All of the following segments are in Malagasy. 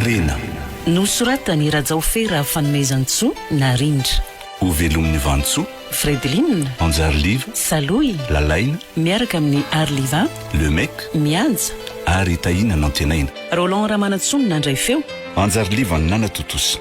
Harena. Nosoratan'i Rajaofera Fanomezantsoa Narindra. Hovelomin'i Vantsoa. Fredeline. Anjariliva. Salohy. Lalaina. Miaraka amin'i Arliva. Le Mec. Mihaja. Ary Tahiana Nantenaina. Roland Ramanantsoa no nandray feo. Anjariliva nanatontosa.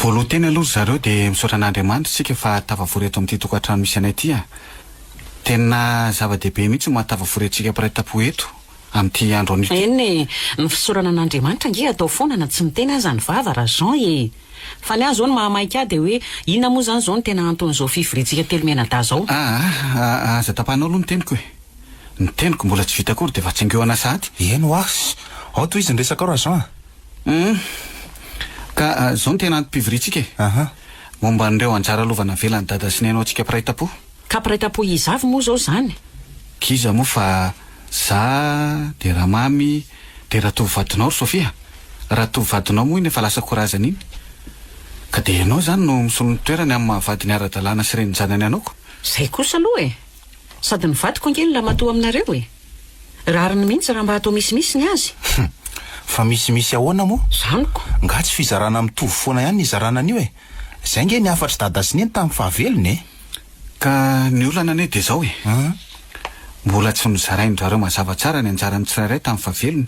Voaloha teny aloha ry zareo dia misaotra an'Andriamanitra isika fa tafavory eto amin'ity tokantrano misy anay ity a! Tena zava-dehibe mihitsy ny maha tafavory antsika mpiray tampo eto amin'ity andro anio ity. Eny e, ny fisaorana an'Andriamanitra ange atao foana na tsy miteny aza ny vava ra Jean e! Fa ny ahy izao ny mahamaika ahy dia hoe inona moa izany izao no tena anton'izao fivoriantsika telomianadahy izao? Aa, aza tapahinao aloha ny teniko e! Ny teniko mbola tsy vita akory dia efa tsingeoana sahady. Eny hoa! Ao tohizo ny resakao ra Jean a! Hum. Ka izao no tena antom-pivoriantsika e! Aha. Momba an'ireo anjara lova navelan'i Dada sy Neny ho antsika mpiray tampo. Ka mpiray tampo iza avy moa izao izany? K'iza moa fa za, dia Ramamy, dia Ratovo vadinao ry Sofia. Ratovo vadinao moa iny efa lasa korazana iny. Ka dia ianao izany no misolo ny toerany amin'ny maha vadiny ara-dalàna sy renin-janany anao ko. Izay kosa aloha e! Sady ny vadiko ange no lamatoa aminareo e! Rariny mihitsy raha mba atao misimisy ny azy. Hum! Fa misimisy ahoana moa? Izany ko! Nga tsy fizarana mitovy foana ihany ny hizarana an'io e! Izay nge ny hafatr'i Dada sy Neny tamin'ny fahavelony e! Ka ny olana anie dia izao e! Mbola tsy nozarain-dRareo mazava tsara ny anjaran'ny tsirairay tamin'ny fahavelony.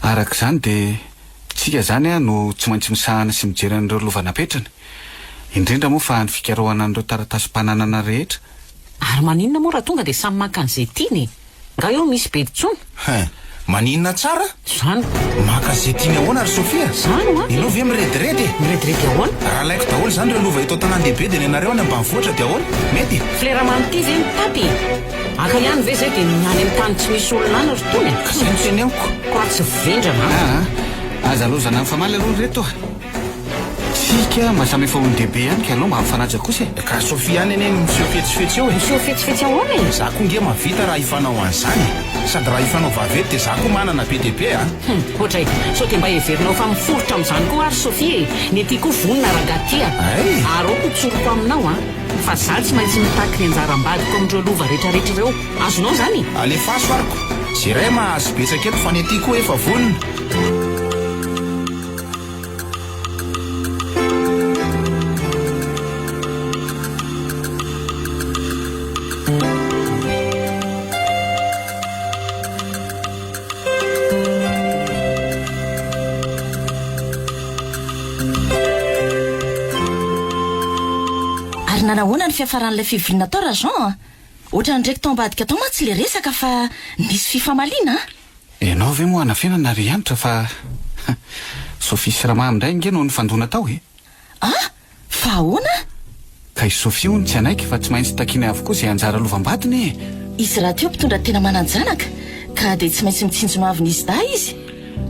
Araka izany dia tsika izany no tsy maintsy misahana sy mijery an'ireo lova napetrany. Indrindra moa fa ny fikarohana an'ireo taratasim-pananana rehetra. Ary maninona moa raha tonga dia samy maka an'izay tiany e? Nga eo misy bedy tsony? Hein! Maninona tsara? Zany. Maka ze tiany ahoana ry Sofia? Zany hoa. Ianao ve mirediredy e? Mirediredy ahoana? Raha alaiko daholo izany ireo lova eto an-tanàn-dehibe dia ny anareo any ambanivohitra dia ahoana? Mety? Flera mamy ity ve mitapy e? Haka ihany ve zay dia ny any amin'ny tany tsy misy olona any ry tony a? Ka zay no teneniko. Koa tsy vendrana an! Aa! Aza lozana mifamaly aloha ry reto a! Tsika mba samy efa olon-dehibe ihany ka aleo mba mifanaja kosa e! Ka Sophie ihany anie no miseho fetsifetsy eo e! Miseho fetsifetsy ahoana e? Za koa nge mahavita raha hifanao an'izany e! Sady raha hifanao vaventy dia za koa manana be dia be a! Hum! Ohatray! Sao dia mba heverinao fa miforitra amin'izany koa ary Sophie e! Ny aty koa vonona rangahy ty a! Hay! Ary aoka ho tsoriko aminao an! Fa za tsy maintsy mitaky ny anjaram-badiko amin'ireo lova retraretra ireo! Azonao izany e! Alefaso ary ko! Ze ray mahazo betsaka eto fa ny aty koa efa vonona! Ary nanahoana ny fiafaran'ilay fivoriana tao Rajean a? Ohatran'ny reko tao ambadika tao mantsy ilay resaka fa nisy fifamaliana a! Ianao ve moa anafenana ry Hanitra fa Sophie sy Ramamy indray ange no nifandona tao e! Ah! Fa ahoana? Ka i Sophie hono tsy hanaiky fa tsy maintsy takiany avokoa izay anjara lovam-badiny e! Izy rahateo mpitondra tena manan-janaka ka dia tsy maintsy mitsinjo ny hoavin'izy dahy izy.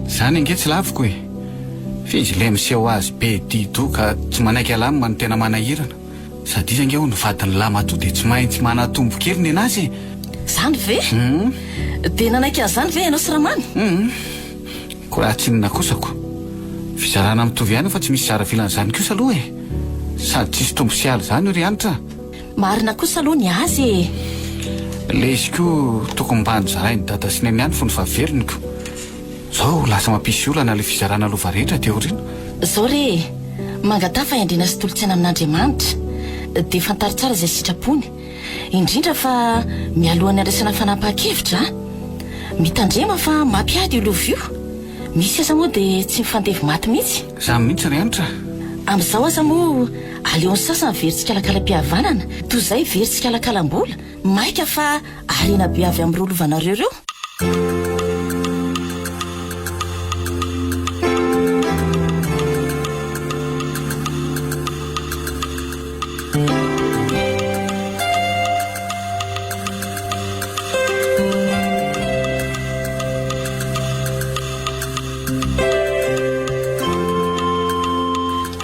Izany ange tsy laviko e! Fa izy ilay miseho azy be di-doha ka tsy manaiky alamina no tena manahirana. Sady izy ange hono vadin'ny lamatoa dia tsy maintsy manatombo kely nenazy e! Zany ve? Dia nanaiky an'izany ve ianao sy Ramamy? Hum. Koa raha tsy inona kosa ko. Fizarana mitovy ihany io fa tsy misy zara vilan'izany kosa aloha e! Sady tsisy tombo sy ala izany io ry Hanitra a! Marina kosa aloha ny azy e! Le izy koa tokony mba nozarain'i Dada sy Neny ihany fony fahavelony ko. Zao lasa mampisy olana le fizarana lova rehetra aty aoriana. Zao re e! Mangataha fahendrena sy tolo-tsaina amin'Andriamanitra, dia fantaro tsara izay sitrapony, indrindra fa mialohan'ny handraisana fanapahan-kevitra a! Mitandrema fa mampiady io lova io! Misy aza moa dia tsy mifandevy maty mihitsy. Zany mihitsy ry Hanitra a! Amin'izao aza moa aleon'ny sasany very tsikalakalam-pihavanana toy izay very tsikalakalam-bola, maika fa harena be avy amin'ireo lovanareo ireo.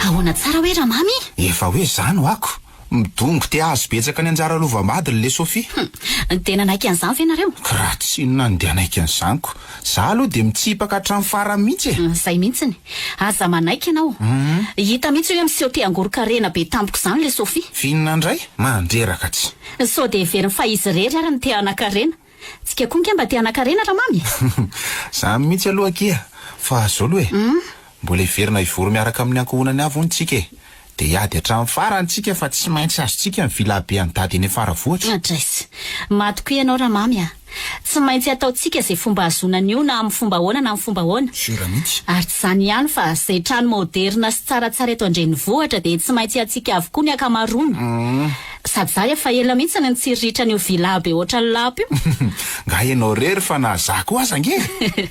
Ahoana tsara hoe Ramamy? Efa hoe zany hoako. Midongy te hahazo betsaka ny anjara lovam-badiny le Sophie. Hum, dia nanaiky an'izany ve nareo? Ka raha tsy inona no dia hanaiky an'izany ko. Za aloha dia mitsipaka hatramin'ny farany mihitsy e. Izay mihitsiny. Aza manaiky ianao. Hita mihitsy hoe miseho te hangoron-karena be tampoka izany le Sophie. F'inona indray? Mandreraka tsy. Sao dia heveriny fa izy irery ary no te hanan-karena. Tsika koa nge mba te hanan-karena Ramamy e! Zany mihitsy aloha akia! Fa zao aloha e! Mbola hiverina hivory miaraka amin'ny ankohonany avy hono tsika e! Dia hiady hatramin'ny farany tsika fa tsy maintsy azontsika ny villa be an'i Dada eny Faravohitra. Adresse. Matokia ianao Ramamy a! Tsy maintsy ataontsika izay fomba hahazoana an'io na amin'ny fomba ahoana na amin'ny fomba ahoana. Sûr mihitsy. Ary tsy izany ihany fa izay trano maoderina sy tsaratsara eto an-drenivohitra dia tsy maintsy antsika avokoa ny ankamaroany. Sady za efa ela mihitsy no nitsiriritra an'io villa be ohatran'ny lapa io. Nga ianao irery fa na za koa aza ange e!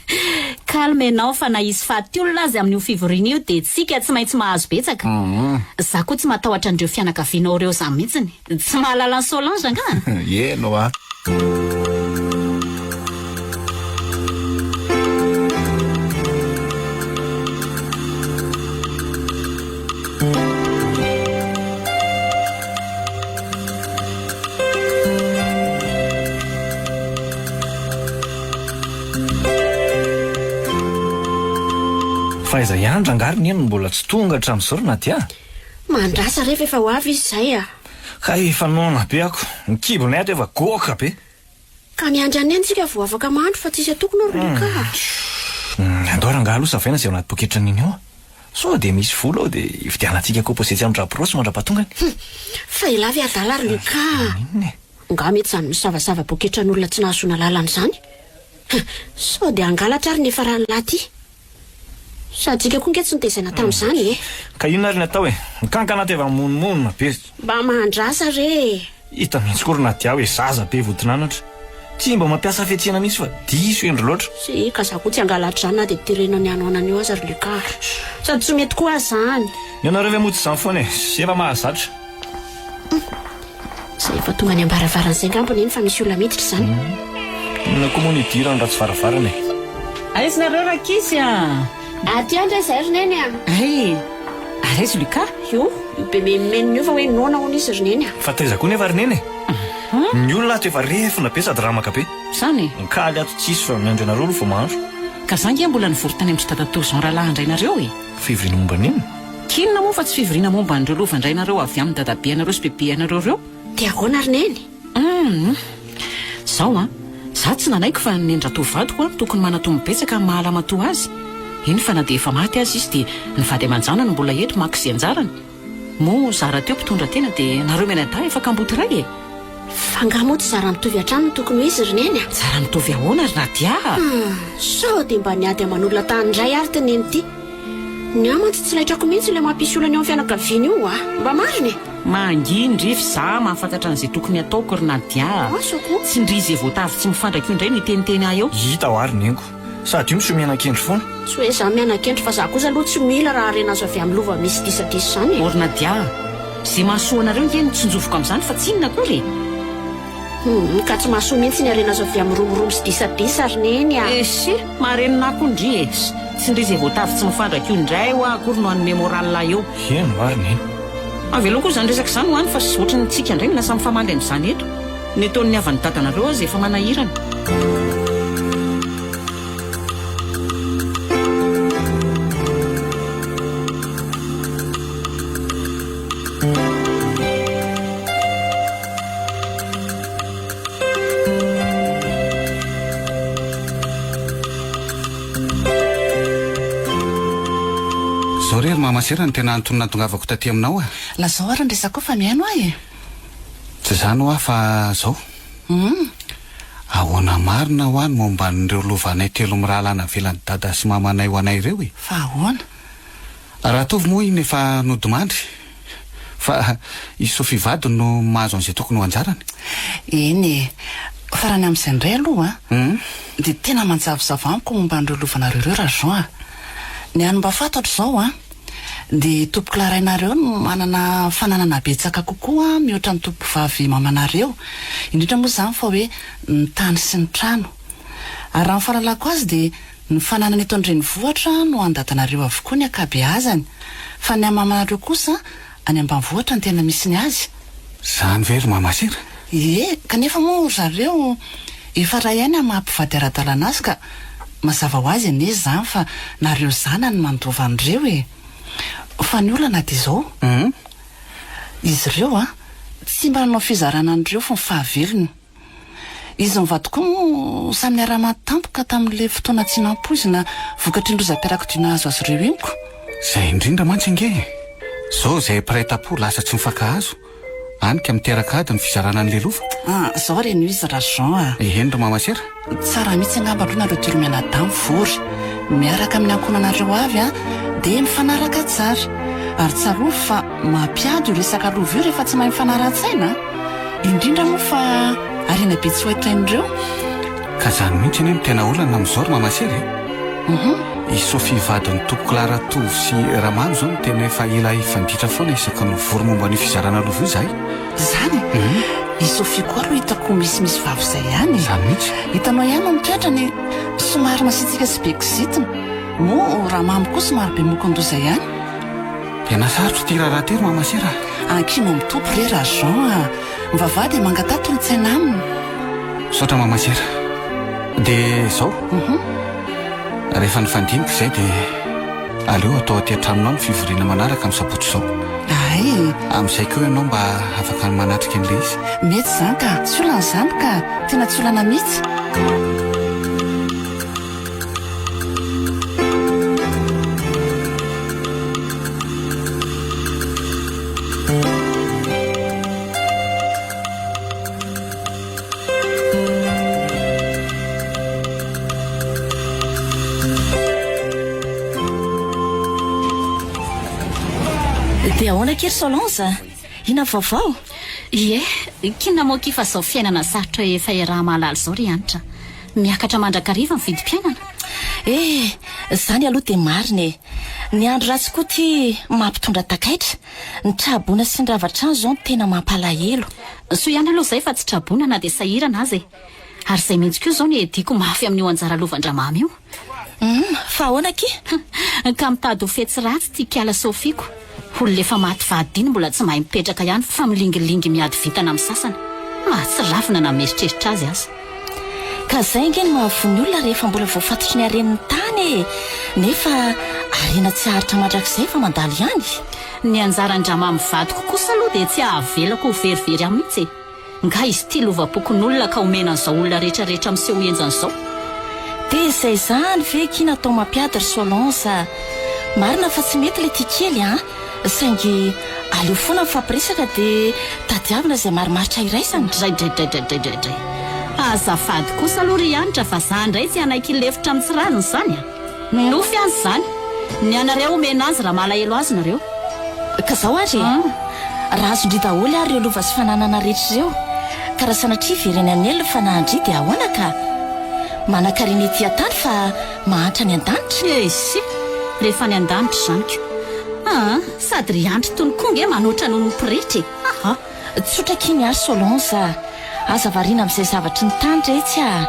Calme ianao fa na hisy faty olona aza amin'io fivoriana io dia tsika tsy maintsy mahazo betsaka. Za koa tsy matahotra an'ireo fianakavianao ireo zany mihitsiny. Tsy mahalala an'i Solange angaha? Eny hoa. Fa aiza ihany rangahy ry neny no mbola tsy tonga hatramin'izao ry Nadia? Mandrasa re fa efa ho avy izy izay a! Kay efa noana be ako, ny kibonay ato efa goaka be. Ka miandry an'i Neny tsika vao afaka mahandro fa tsisy atokona ry Luca a! Andao rangahy aloha savaina izay ao anaty poketran'i Neny ao a! Sao dia misy vola ao dia hividianantsika kôpôzetsy amin-dRabrosy mandra-pahatongany. Hum! Fa elah ve adala ry Luca a! Maninona e? Nga mety izany misavasava poketran'olona tsy nahazoana lalana izany? Hum! Sao dia hangalatra ary ny efa ran'lah ty? Sady ika koa nge tsy notezaina tamin'izany e! Ka inona ary ny atao e? Ny kankana ato efa mimonomonona be. Mba mahandrasa re e! Hita mihitsy koa ry Nadia hoe zaza be vodin'anatra. Tsy mba mampiasa hafetsena mihitsy fa diso hendry loatra. Tsia, ka za koa tsy hangalatra izany na dia terena ny hanoanana io aza ry Lucas a! Sady tsy mety koa aza izany. Ny anareo ve moa tsy izany foana e? Efa mahazatra. Izay efa tonga any am-baravarana izay angamba neny fa misy olona miditra izany. Inona koa moa no idirany raha tsy varavarana e? Aiza nareo rankizy a? Aty indray izay ry neny a! Hay! Ary aiza Lucas? Io, io be menomenona io fa hoe noana hono izy ry neny a! Fa taiza koa nefa ry neny e? Ny olona ato efa refona be sady ramaka be. Izany e? Ny kaly ato tsisy fa miandry anareo aloha vao mahandro. Ka za nge mbola nivory tany amin-dry dadatoa Jean rahalahy indray nareo e! Fivoriana momba ny inona? K'inona moa fa tsy fivoriana momba an'ireo lovandrainareo avy amin'ny dadabeanareo sy bebeanareo ireo? Dia ahoana ry Neny? Humm. Zao an, za tsy nanaiky fa ny nendratoa vadiko an tokony manatombo betsaka amin'ny maha lamatoa azy. Eny fa na dia efa maty aza izy dia ny vady aman-janany mbola eto maka izay anjarany. Moa za rahateo mpitondra tena dia nareo mianadahy efa kamboty ray e! Fa angaha moa tsy zara mitovy hatrany no tokony ho izy ry Neny a? Zara mitovy ahoana ry Nadia a? Hum, sao dia mba niady aman'olona tany indray ary ty Neny ity. Ny ahy mantsy tsy laitrako mihitsy ilay mampisy olana eo amin'ny fianakaviana io a! Mba marina e! Manginy ndry f'izaho mahafantatra an'izay tokony hataoko ry Nadia a! Asa koa. Tsy ndry izay voatavo tsy mifandraka io indray no hiteniteny ahy eo. Hita ho ary Neniko. Sady io miseho miana-kendry foana. Tsy hoe izaho miana-kendry fa izaho kosa aloha tsy mila raha harena azo avy amin'ny lova misy disadisa izany e! Ô ry Nadia a! Izay mahasoa anareo ange no tsinjoviko amin'izany fa tsy inona akory e! Humm, ka tsy mahasoa mihitsy ny harena azo avy amin'ny romoromo sy disadisa ry Neny a! Ese, marenina ahy koa ndry e! Tsy ndry izay voatavo tsy mifandraka io indray hoa akory no hanome moral ahy eo. Heno ary Neny. Avelao koa izany resaka izany ho any fa ohatran'ny tsika indray no lasa mifamaly an'izany eto. Ny ataon'ny havan'ny dadanareo aza efa manahirana. Zao re ry mama sera no tena antony nahatongavako taty aminao a! Lazao ary ny resakao fa mihaino aho e! Tsy izany hoa fa zao. Ahoana marina hoa ny momba an'ireo lovanay telo mirahalahy navelan'i dada sy mamanay ho anay ireo e? Fa ahoana? Ratovo moa iny efa nodimandry fa i Sophie vadiny no mahazo an'izay tokony ho anjarany. Eny e! Fa raha ny amin'izay indray aloha an, dia tena manjavozavo amiko momba an'ireo lovanareo ireo Ra-Jean a! Ny hany mba fantatro izao an, dia tompokolahy rainareo no manana fananana betsaka kokoa mihoatra ny tompokovavy mamanareo, indrindra moa izany fa hoe ny tany sy ny trano. Ary raha ny fahalalako azy dia Ny fananana eto an-drenivohitra no andadanareo avokoa ny ankabeazany, fa ny an'i mamanareo kosa any ambanivohitra no tena misy ny azy. Izany ve ry Mamasera? Ie, kanefa moa ry zareo efa ray ihany amin'ny maha mpivady ara-dalàna azy ka mazava ho azy anie izany fa nareo zanany mandova an'ireo e! Fa ny olana dia izao, izy ireo an, tsy mba nanao fizarana an'ireo fony fahavelony. Izy mivady koa moa samy niara-maty tampoka tamin'ilay fotoana tsy nampoizina vokatry ny lozam-piarakodia nahazo azy ireo iny ko. Izay indrindra mantsy ange e! Izao izay mpiray tampo lasa tsy mifankahazo, any ka miteraka ady ny fizarana an'ilay lova. Ah, izao re no izy Ra-Jean a! Eny ry Mamasera. Tsara mihitsy angamba aloha nareo telo mianadahy mivory miaraka amin'ny ankohonanareo avy an, dia mifanaraka tsara. Ary tsarovy fa mampiady io resaka lova io rehefa tsy mahay mifanara-tsaina an! Indrindra moa fa harena be tsy ho haintain'ireo. Ka izany mihitsy anie no tena olana amin'izao ry Mamasera e! I Sophie vadin'i Tompokolahy Ratovo sy Ramamy izao no tena efa ela hifanditra foana isaky ny mivory momba an'io fizarana lova io izahay. Izany e! I Sophie koa aloha hitako misimisy vava izay ihany e! Izany mihitsy. Hitanao ihany ny toetrany, somary masiatsiaka sy be kizitina. Moa Ramamy koa somary be mokon-doza ihany. Tena sarotra ity raharaha ity ry Mamasera a! Ankino amin'ny Tompo re Ra-Jean a! Mivavaha dia mangataha tolo-tsaina aminy. Misaotra Mamasera. Dia izao, rehefa nifandinika izay dia aleo atao aty an-tranonao ny fivoriana manaraka amin'ny sabotsy izao. Hay! Amin'izay koa ianao mba afaka ny manatrika an'ilay izy. Mety izany ka! Tsy olana izany ka! Tena tsy olana mihitsy. Dia ahoana akia ry Solange? Inona ny vaovao? Ie, k'inona moa akia fa izao fiainana sarotra efa iaraha-mahalala izao ry Hanitra. Miakatra mandrakariva ny vidim-piainana. Eh, izany aloha dia marina e. Ny andro ratsy koa ity mampitondra takaitra. Ny traboina sy ny rava trano izao no tena mampalahelo. Soa ihany aloha izay fa tsy traboina na dia sahirana aza e. Ary izay mihitsy koa izao no iadiako mafy amin'io anjara lovan-dRamamy io. Humm, fa ahoana akia? Ka mitady ho fetsy ratsy ity kiala Sophie-ko. Olona efa maty vady iny mbola tsy mahay mipetraka ihany fa milingilingy miady vintana amin'ny sasany. Mahatsiravina na mieritreritra azy aza. Ka zay ange no mahavoa ny olona rehefa mbola voafatotry ny haren'ny tany e! Nefa harena tsy haharitra mandrakizay fa mandalo ihany. Ny anjaran-dRamamy vadiko kosa aloha dia tsy avelako ho verivery ahy mihitsy e! Nga izy ity lovam-pokonolona ka omena an'izao olona rehetra rehetra miseho henjana izao? Dia izay izany ve ki natao mampiady ry Solange a! Marina fa tsy mety ilay tia kely an! Saingy aleo foana mifampiresaka dia tadiavina izay marimaritra iraisana. Draidraidraidraidraidray. Azafady kosa aloha ry Hanitra fa za indray tsy hanaiky hilefitra amin'ny tsy rariny izany a! Nofy azy izany. Ny anareo omena azy raha malahelo azy nareo. Ka zao ary e! Raha azon-dry daholo ary ireo lova sy fananana rehetra ireo, ka raha sanatria very any an'helo ny fanahin-dry dia ahoana ka? Manankarena ety an-tany fa mahantra any an-danitra? Eisy! Rehefa any an-danitra izany ko! Aa! Sady ry Andry tony koa nge manoatra noho ny pretra e! Aha! Tsotra akia ny ahy Solange a! Aza variana amin'izay zavatry ny tany retsy a!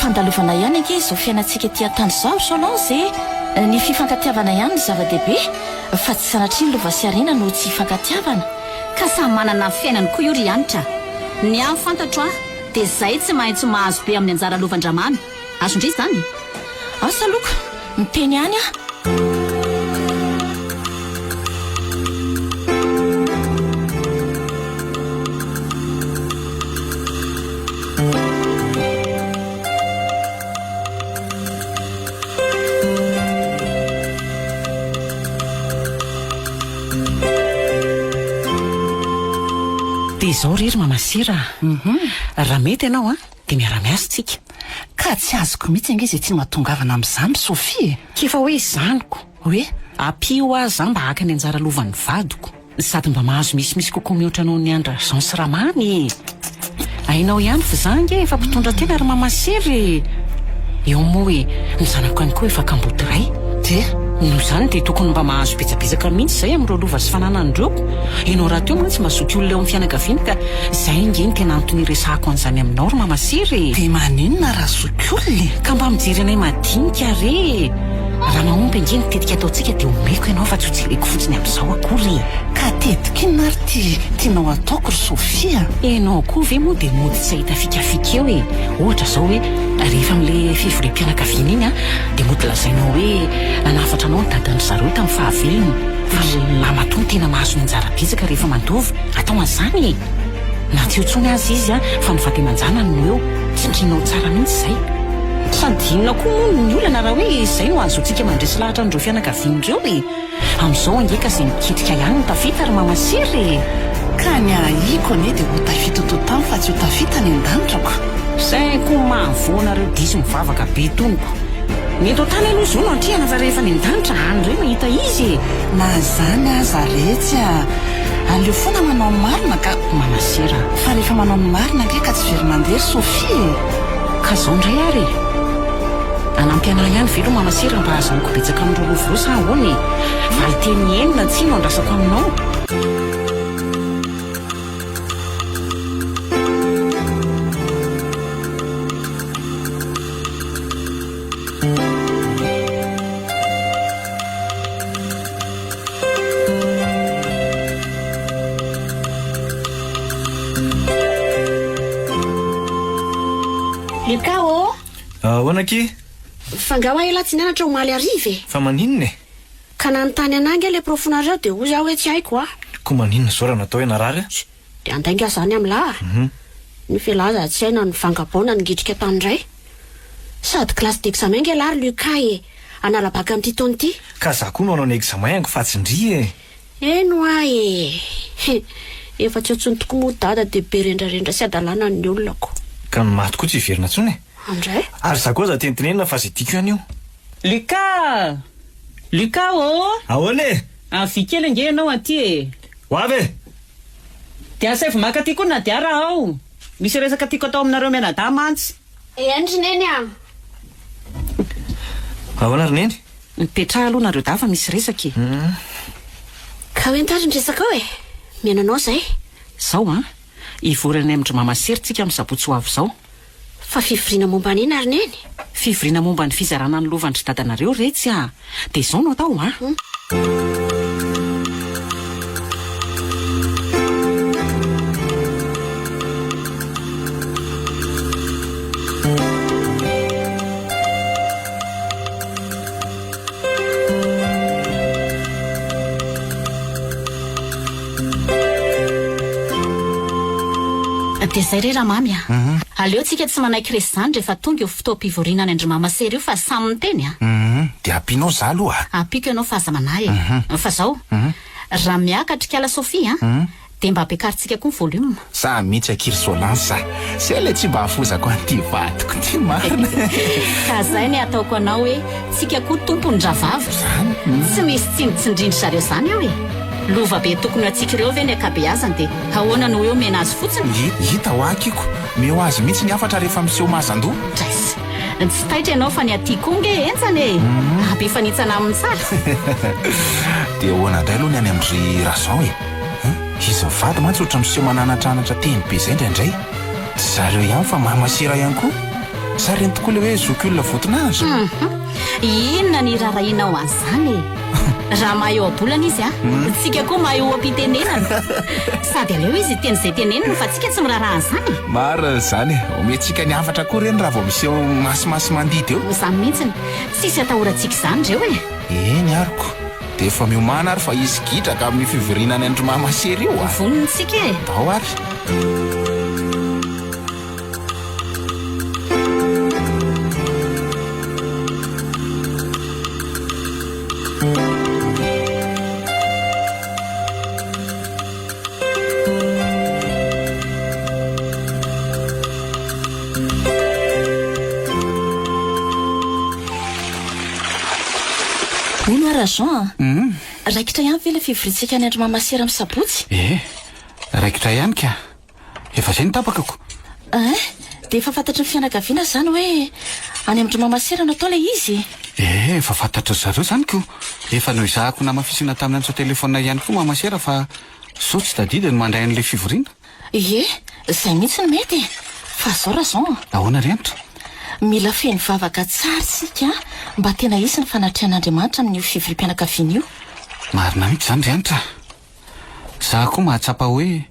Fandalovana ihany ange izao fiainantsika ety an-tany izao ry Solange e! Ny fifankatiavana ihany no zava-dehibe fa tsy sanatria ny lova sy harena no tsy ifankatiavana. Ka samy manana ny fiainany koa io ry Hanitra a! Ny ahy ny fantatro a, dia izay tsy maintsy mahazo be amin'ny anjara lovan-dRamamy. Azon-dry izany? Asa aloha ko! Miteny ihany aho. Dia izao re ry Mamasera a! Raha mety ianao an, dia miara-miasa tsika. Ka tsy azoko mihitsy ange izay tsy mahatongavana amin'izany ry Sophie e! K'efa hoe izany ko! Hoe? Ampio aho za mba haka ny anjara lovan'ny vadiko. Sady mba mahazo misimisy kokoa mihoatra noho ny an-dra Jean sy Ramamy e! Hainao ihany fa za ange efa mpitondra tena ry Mamasera e! Eo moa e, ny zanako ihany koa efa kamboty ray. Dia? Noho izany dia tokony mba mahazo betsabetsaka mihitsy izay amin'ireo lova sy fananana ireo. Ianao rahateo mantsy mba zokiolona eo amin'ny fianakaviana ka izay ange no tena antony iresahako an'izany aminao ry Mamasera e! Dia maninona raha zokiolona e? Ka mba mijery anay madinika re e! Raha mahomby ange ny tetika ataontsika dia omeko ianao fa tsy ho jereko fotsiny amin'izao akory e. Ka tetika inona ary ity tianao hataoko ry Sophie a? Ianao koa ve moa dia mody tsy hahita fikafika eo e? Ohatra izao hoe rehefa amin'ilay fivoriam-pianakaviana iny dia mody lazainao hoe nanafatra anao ny dadan-dry zareo tamin'ny fahavelony fa ry lamatoa no tena mahazo ny anjara betsaka rehefa mandova. Atao an'izany e! Na tsy eo intsony aza izy fa ny vady aman-janany no eo. Tsindrinao tsara mihitsy izay. Sady inona koa moa ny olana raha hoe izay no ahazoantsika mandresy lahatra an'ireo fianakaviana ireo e! Amin'izao ange ka izay miketrika ihany no tafita ry mama Sira e! Ka ny ahiako anie dia ho tafita eto an-tany fa tsy ho tafita any an-danitra ko! Zay koa mahavoa anareo diso mivavaka be tony ko! Ny eto an-tany aloha izao no antrehana fa rehefa any an-danitra any indray mahita izy e! Na izany aza retsy a! Aleo foana manao ny marina ka! Mama Sira a! Fa rehefa manao ny marina ange ka tsy very mandeha ry Sophie e! Ka izao indray ary e! Hanampy anah ihany ve aloha Mama Sera mba hahazoako betsaka amin'ireo lova ireo sa ahoana e? Valinteny eny na tsia no andrasako aminao. Luca ô! Ahoana akia? Fa nga hoa elah tsy nianatra omaly hariva e? Fa maninona e? Ka nanontany anah ange le profonareo de hozy aho hoe tsy haiko a! Ko maninona zao raha natao hoe narary a? De handainga zany amlah a! Nefa elah aza tsy hay na nivanga bao na ningitrika tany indray. Sady classe d'examen nge lah ry Lucas e! Hanala bac amin'ity taona ity. Ka za koa no hanao ny examen-ko fa tsy ndry e! Eny hoa e! Efa tsy antsoiny tokoa moa dada dia be rendrarendra sy hadalana ny olona ko. Ka ny maty koa tsy hiverina intsony e! Andray. Ary za koa aza tenitenenina fa zay tiako ihany io. Lucas! Lucas ô! Ahoana e? Avia kely ange ianao aty e! Ho avy e! Dia asaivo maka aty koa Nadia raha ao. Misy resaka tiako atao aminareo mianadahy mantsy. Eny ry Neny a! Ahoana ry Neny? Mipetraha aloha nareo dahy fa misy resaka e! Ka ho ento ary ny resaka ao e! Mihaino anao izay. Zao an! Hivory any amin-dry Mama Sery tsika amin'ny sabotsy ho avy izao. Fa fivoriana momba ny inona ry Neny? Fivoriana momba ny fizarana ny lovan-dry dadanareo retsy a! Dia izao no atao an! Dia izay re Ramamy a! Aleo tsika tsy manaiky resy izany rehefa tonga io fotoam-pivoriana any an-dry Mama Sery io fa samy miteny a! Dia ampianao za aloha a! Ampiako ianao fa aza manahy e! Fa zao, raha miakatra ikala Sophie a! Dia mba ampiakarintsika koa ny volume. Za mihitsy akia ry Solange a! Zay ilay tsy mba hafozako an'ity vadiko ity marina. Ka zay ny ataoko anao hoe tsika koa tompony dravava. Zany? Tsy misy tsindritsindrindry zareo zany eo e! Lova be tokony ho antsika ireo ve ny ankabeazany dia ahoana no hoe omena azy fotsiny? Hita hoa akiko, meo azy mihitsy ny hafatra rehefa miseho mazan-doha. Draiss. Tsy taitra ianao fa ny aty koa nge henjana e! Ampifanitsana aminy tsara. Dia ahoana indray aloha ny any amin-dry Rajean e? Izy mivady mantsy ohatra miseho mananatranatra teny be izay indraindray. Tsy zareo ihany fa mama sera ihany koa. Sa ireny tokoa ilay hoe zokiolona votonahitra? Hum. Inona ny irarahianao an'izany e? Raha mahay ohabolana izy a, tsika koa mahay oham-pitenenana. Sady aleo izy hiteny izay teneniny fa tsika tsy miraharaha an'izany e. Marina izany e. Omentsika ny hafatra koa ireny raha vao miseho masimasy mandidy eo. Izany mihitsiny. Tsisy atahorantsika izany ireo e. Eny ary ko. Dia efa miomàna ary fa hisy gidraka amin'io fivoriana any an-dry Mama Sery io a! Vonona isika e! Ndao ary. Hono hoa Rajean a! Raikitra ihany ve ilay fivoriantsika any an-dry Mama Sera amin'ny sabotsy? Eh, raikitra ihany ka. Efa izay no tapaka ko. Hein? Dia efa fantatry ny fianakaviana izany hoe any amin-dry Mama Sera no atao ilay izy? Eh, efa fantatry zareo izany ko. Efa noezahako namafisina tamin'ny antso an-telefaonina ihany koa Mama Sera fa sao tsy tadidy ny mandray an'ilay fivoriana. Ie, izay mihitsy no mety e! Fa izao Rajean a! Ahoana ry Hanitra? Mila feno vavaka tsara isika mba tena hisy ny fanatrehan'Andriamanitra amin'io fivoriam-pianakaviana io. Marina mihitsy izany ry Hanitra a! Za koa mahatsapa hoe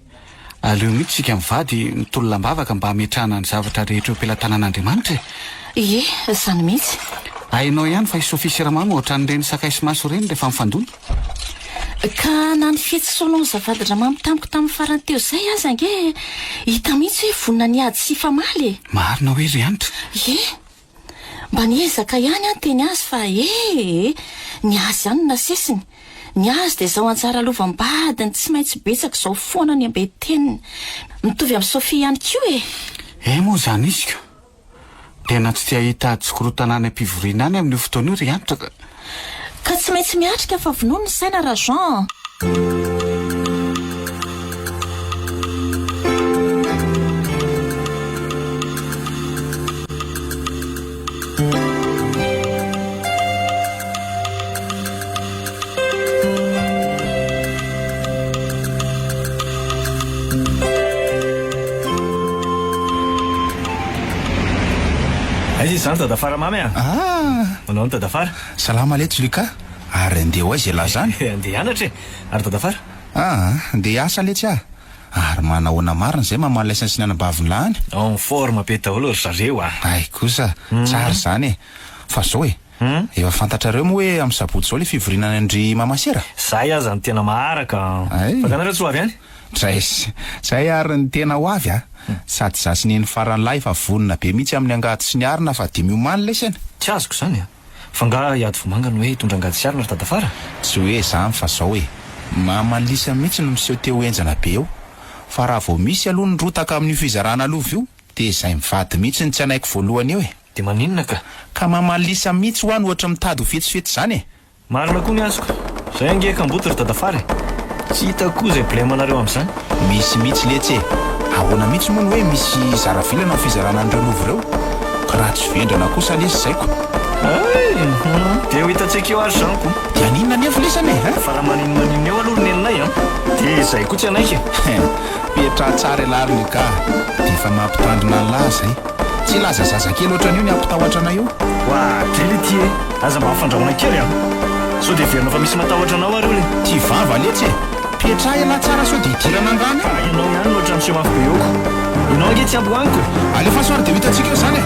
aleo mihitsy isika mivady mitolona am-bavaka mba hametrahana ny zavatra rehetra eo am-pelatanan'Andriamanitra e! Ie, izany mihitsy. Hainao ihany fa i Sophie sy Ramamy ohatran'ireny sakay sy maso ireny rehefa mifandona. Ka na ny fihetsy Solange vadin-dRamamy tamiko tamin'ny farany teo izay aza ange hita mihitsy hoe vonona ny hiady sy hifamaly e! Marina hoe ry Hanitra? Ie! Mba niezaka ihany aho niteny azy fa ee! Ny azy ihany no nasesiny. Ny azy dia izao anjara lovam-badiny tsy maintsy betsaka izao foana ny ambenteniny. Mitovy amin'i Sophie ihany koa e! Eh moa izany izy ko! Tena tsy te hahita ady sy korontana any am-pivoriana any amin'io fotoana io ry Hanitra ka! Ka tsy maintsy miatrika fa vonono ny saina ra Jean a! Aiza izany Dadafara mamy a? Ah! Manao ny Dadafara? Salama letsy Lucas, ary andeha ho aiza ialahy izany? Andeha hianatra e! Ary Dadafara? Ah, andeha hiasa letsy aho. Ary manahoana marina izay mamaly laisany sy ny anabaviny lahy any? En forme be daholo ry zareo a! Hay kosa, tsara izany e! Fa izao e, efa fantatrareo moa hoe amin'ny sabotsy izao ilay fivoriana any an-dry Mama Sera? Zay aza no tena maharaka an! Hay! Fa nga nareo tsy ho avy any? Drais, zay ary ny tena ho avy a! Sady za sy neny faran'lahy efa vonona be mihitsy amin'ny angady sy ny arina fa dia miomany lesy an! Tsy azoko izany a! Fa nga hiady vomanga no hoe hitondra angady sy arina ry dadafara? Tsy hoe izany fa zao e! Mama Lisa mihitsy no miseho te ho henjana be eo! Fa raha vao misy aloha ny rotaka amin'io fizarana lova io dia izay mivady mihitsy no tsy hanaiky voalohany eo e! Dia maninona ka? Ka mama Lisa mihitsy hoa no ohatry mitady ho fetsifetsy izany e! Marina koa ny azoko. Zay ange kamboty ry dadafara e. Tsy hitako koa izay blem-nareo amin'izany. Misy mihitsy letsy e! Ahoana mihitsy moa no hoe misy zara vilana amin'ny fizarana an'ireo lova ireo? Ka raha tsy vendrana kosa lesy izay ko! Hay! Hum! Dia ho hitantsika eo ary izany ko! Dia haninona anefa lesany e! Fa raha maninomaninona eo aloha ry neninay an! Dia izay koa tsy hanaiky e! Petraha tsara ialahy ry Lucas a! Dia efa mampitandrina an'lah izay. Tsy hilaza zazakely ohatran'io ny hampitahotra anay io. Oa kely ity e! Aza mba ampifandrahona kely an! Sao dia heverinao fa misy matahotra anao ary io le. Tia vava letsy e! Petraha ialahy tsara sao dia hidirana angano eo. Ka ianao ihany no ohatran'ny miseho mafy be eo ko! Ianao ange tsy ampy ho amiko e! Alefaso ary dia ho hitantsika eo izany e!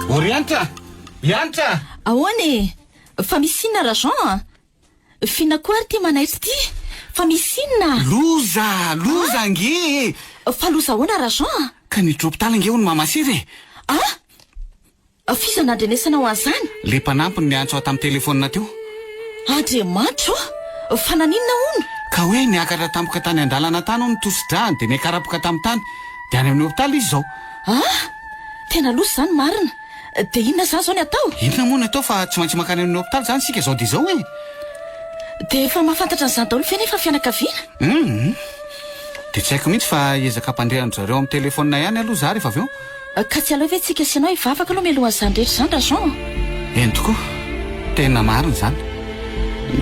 O ry Hanitra! I Hanitra! Ahoana e? Fa misy inona Rajean a? F'inona koa ary ity manaitra ity? Fa misy inona? Loza! Loza ange e! Fa loza ahoana Rajean a? Ka niditra hopitaly ange hono Mama Sera e! Ah! F'iza no nandrenesanao an'izany? Le mpanampy no niantso ahy tamin'ny telefaonina teo. Andriamanitra ô! Fa naninona hono? Ka hoe niakatra tampoka tany an-dalana tany hono ny tosi-dràny dia niakarapoka tamin'ny tany. Dia any amin'ny hopitaly izy izao. Ah! Tena loza izany marina. Dia inona izany izao ny atao? Inona moa ny atao fa tsy maintsy mankany amin'ny hopitaly izany isika izao dia izao e! Dia efa mahafantatra an'izany daholo ve nefa ny fianakaviana? Hum! Dia tsy haiko mihitsy fa hiezaka hampandre an-dry zareo amin'ny telefaonina ihany aloha izaho rehefa avy eo. Ka tsy aleo ve tsika sy ianao hivavaka aloha mialohan'izany rehetra izany Rajean? Eny tokoa, tena marina izany.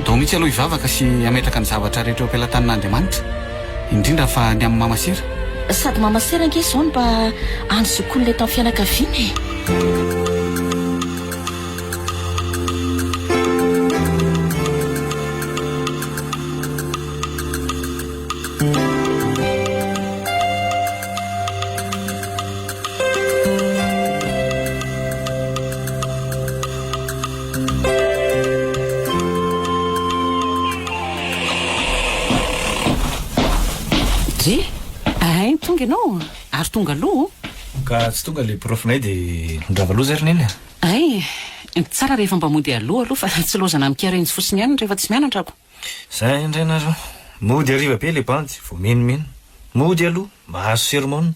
Ndao mihitsy aloha hivavaka sy hametraka ny zavatra rehetra eo am-pelatanan'Andriamanitra, indrindra fa ny amin'i Mama Sera. Sady Mama Sera ange izao no mba any zokiolona eto amin'ny fianakaviana e! Dry, hay tonga ianao ary tonga aloha o! Ka tsy tonga ilay prof-nay dia nirava aloha izay ry Neny a! Hay, tsara rehefa mba mody aloha aloha fa tsy laozana mikarenjy fotsiny ihany rehefa tsy mianatra ko. Zay indray nareo. Mody hariva be le bandy vao menomenona. Mody aloha, mahazo sermon.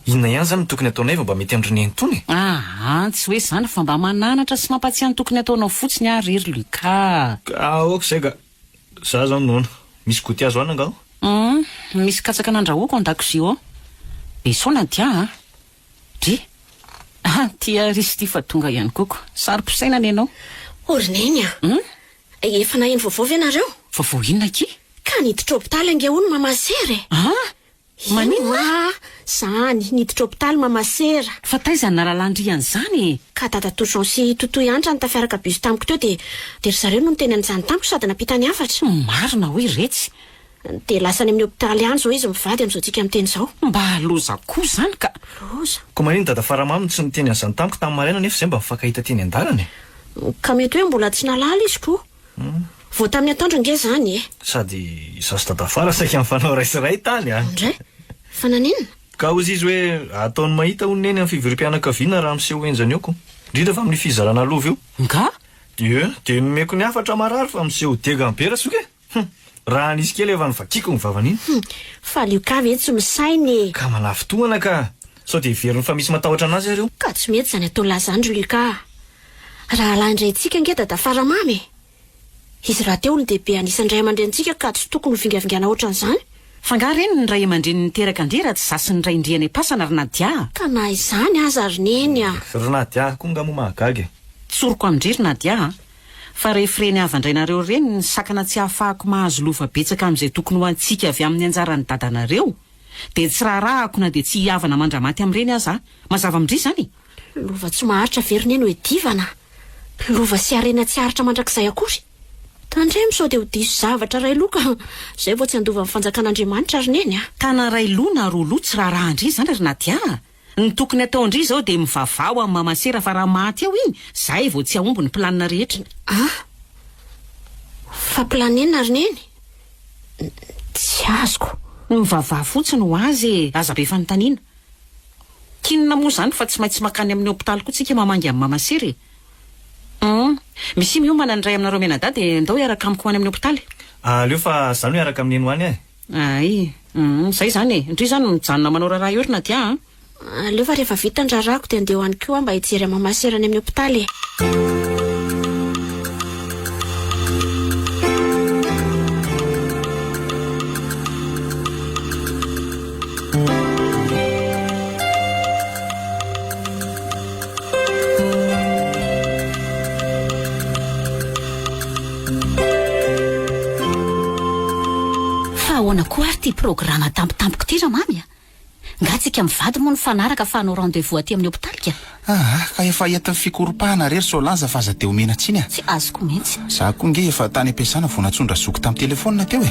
Inona ihany zany no tokony ataonay vao mba mety amin-dry neny tony e? Aa, tsy hoe izany fa mba mananatra sy mampatsiahy ny tokony ataonao fotsiny aho re ry Lucas. Ka aoka izay ka. Za zao noana. Misy goûter azo hanina angaha ao? Hum, misy katsaka nandrahoako ao an-dakozia ao. Be sao Nadia a! Dry! Ah, ty ary izy ity fa tonga ihany koa ko. Saro-pisainana ianao. O ry Neny a! Hum? Efa naheno vaovao ve nareo? Vaovao inona akia? Ka niditra hopitaly ange hono Mama Sera e! Ah! Maninona? Eny Zany, niditra hopitaly Mama Sera. Fa taiza no nahalalan-dry an'izany e? Ka Dadatoa Jean sy Totoy Hanitra no tafiaraka bus tamiko teo dia dia ry zareo no niteny an'izany tamiko sady nampita ny hafatra. Marina hoy retsy. Dia lasa any amin'ny hopitaly any izao izy mivady amin'izao tsika miteny izao. Mba loza koa izany ka! Loza. Koa maninona Dadafaramamy no tsy niteny an'izany tamiko tamin'ny maraina nefa izay mba mifankahita teny an-dalana e? Ka mety hoe mbola tsy nahalala izy ko. Vao tamin'ny atoandro ange izany e! Sady izaho sy Dadafara saika nifanao ray sy ray tany an! Ndray! Fa naninona? Ka hozy izy hoe ataony mahita hono Neny amin'ny fivoriam-pianakaviana raha miseho henjana eo ko! Indrindra fa amin'io fizarana lova io. Nga? Ie, dia nomeko ny hafatra marary fa miseho degany be Razoky e! Hum! Raha nisy kely efa novakiako ny vavany iny. Hum! Fa Luca ve tsy misaina e! Ka manafintohina ka! Sao dia heveriny fa misy matahotra anazy ary eo. Ka tsy mety izany ataon'lah izany ry Luca a! Rahalahy indray-tsika ange Dadafaramamy e! Izy rahateo olon-dehibe anisan'ny ray aman-drenintsika ka tsy tokony ho vingavingana ohatran'izany. Fa angaha ireny ny ray aman-dreny niteraka an-dry raha tsy za sy ny rain-dry any am-pasana ry Nadia a! Ka na izany aza ry Neny a! Ry Nadia koa nga moa mahagaga e! Tsoriko amin-dry ry Nadia a! Fa rehefa ireny havan-drainareo ireny ny sakana tsy ahafahako mahazo lova betsaka amin'izay tokony ho antsika avy amin'ny anjaran'ny dadanareo dia tsy raharahako na dia tsy hihavana mandra-maty amin'ireny aza aho. Mazava amin-dry izany e! Lova tsy maharitra ve ry Neny hoedivana? Lova sy harena tsy haharitra mandrakizay akory? Tandremo sao dia ho diso zavatra Railoka a! Izay vao tsy handova ny fanjakan'Andriamanitra ry Neny a! Ka na ray loha na roa loha tsy raharahan-dry izany ry Nadia a! Ny tokony ataon-dry izao dia mivavaha ho an'i Mama Sera fa raha maty eo iny, zay vao tsy hahomby ny planina rehetra. A! Fa planina ry Neny? Tsy azoko. Mivavaha fotsiny ho azy e! Aza be fanontaniana. K'inona moa izany fa tsy maintsy makany amin'ny hopitaly koa tsika mamangy an'i Mama Sera e! Hum! Misia miomana ny iray aminareo mianadahy dia ndao hiaraka amiko ho any amin'ny hopitaly. Aleo fa za no hiaraka amin'i Neny ho any e! Ay! Hum! Zay izany e! Ndry izany mijanona manao raharaha eo ry Nadia a! Aleo fa rehefa vita ny raharahako dia andeha ho any koa aho mba hijery an'i Mama Sera any amin'ny hopitaly e! Fa ahoana koa ary ity programa tampotampoka ity Ramamy a? Nga tsika mivady moa nifanaraka fa hanao rendez-vous aty amin'ny hopitaly ka? Aa, ka efa entin'ny fikoropahana re ry Solange fa aza dia omena tsiny a! Tsy azoko mihitsy. Za koa nge efa tany am-piasana vao nantsoin-dRazoky tamin'ny telefaonina teo e!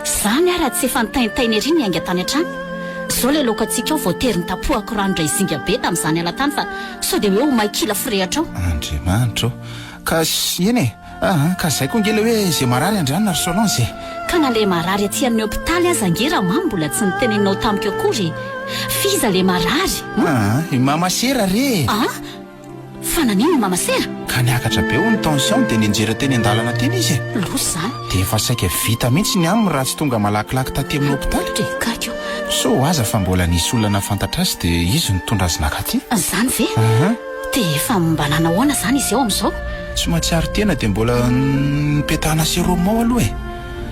Zany ara tsy efa nitaintaina ery niainga tany an-trano. Zao le laokantsika ao voatery nitapohako rano indray zinga be tamin'izany ala tany fa sao dia hoe ho may kila firehatra ao. Andriamanitra o! Ka eny e! Aa, ka zay koa nge le hoe ze marary andrianina ry Solange e! Ka na le marary aty amin'ny hopitaly aza ange Ramamy mbola tsy niteneninao tamiko akory e! F'iza le marary? Aa, i Mama Sera re e! Aa! Fa naninona i Mama Sera? Ka niakatra be hono ny tension dia nianjera teny an-dalana teny izy e! Loza izany! Dia efa saika vita mihitsy ny aminy raha tsy tonga malakilaky taty amin'ny hopitaly. Dry gaigy o! Sao aza fa mbola nisy olona nahafantatra azy dia izy nitondra azy nakaty. Izany ve? Aa! Dia efa mba nanahoana izany izy eo amin'izao? Tsy mahatsiaro tena dia mbola nipetahana sérum ao aloha e!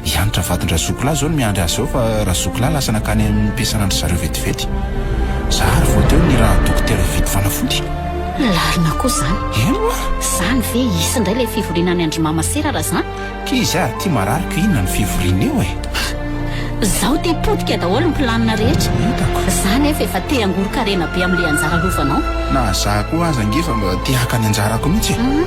I Hanitra vadin-dRazokolahy izao no miandry azy ao fa Razokolahy lasa nankany am-piasana-ndry zareo vetivety. Za ary vao teo nirahan'ny dokotera hividy fanafody. Lalina koa izany. Eny oa! Izany ve hisy indray ilay fivoriana any an-dry Mama Sera raha izany? K'izy ah, ty marary ko inona no fivoriana eo e? Zao te potika daholo ny planina rehetra. Hitako. Za nefa efa te hangoron-karena be amin'ilay anjara lovanao. Na za koa aza ange efa mba te haka ny anjarako mihitsy e. Hum.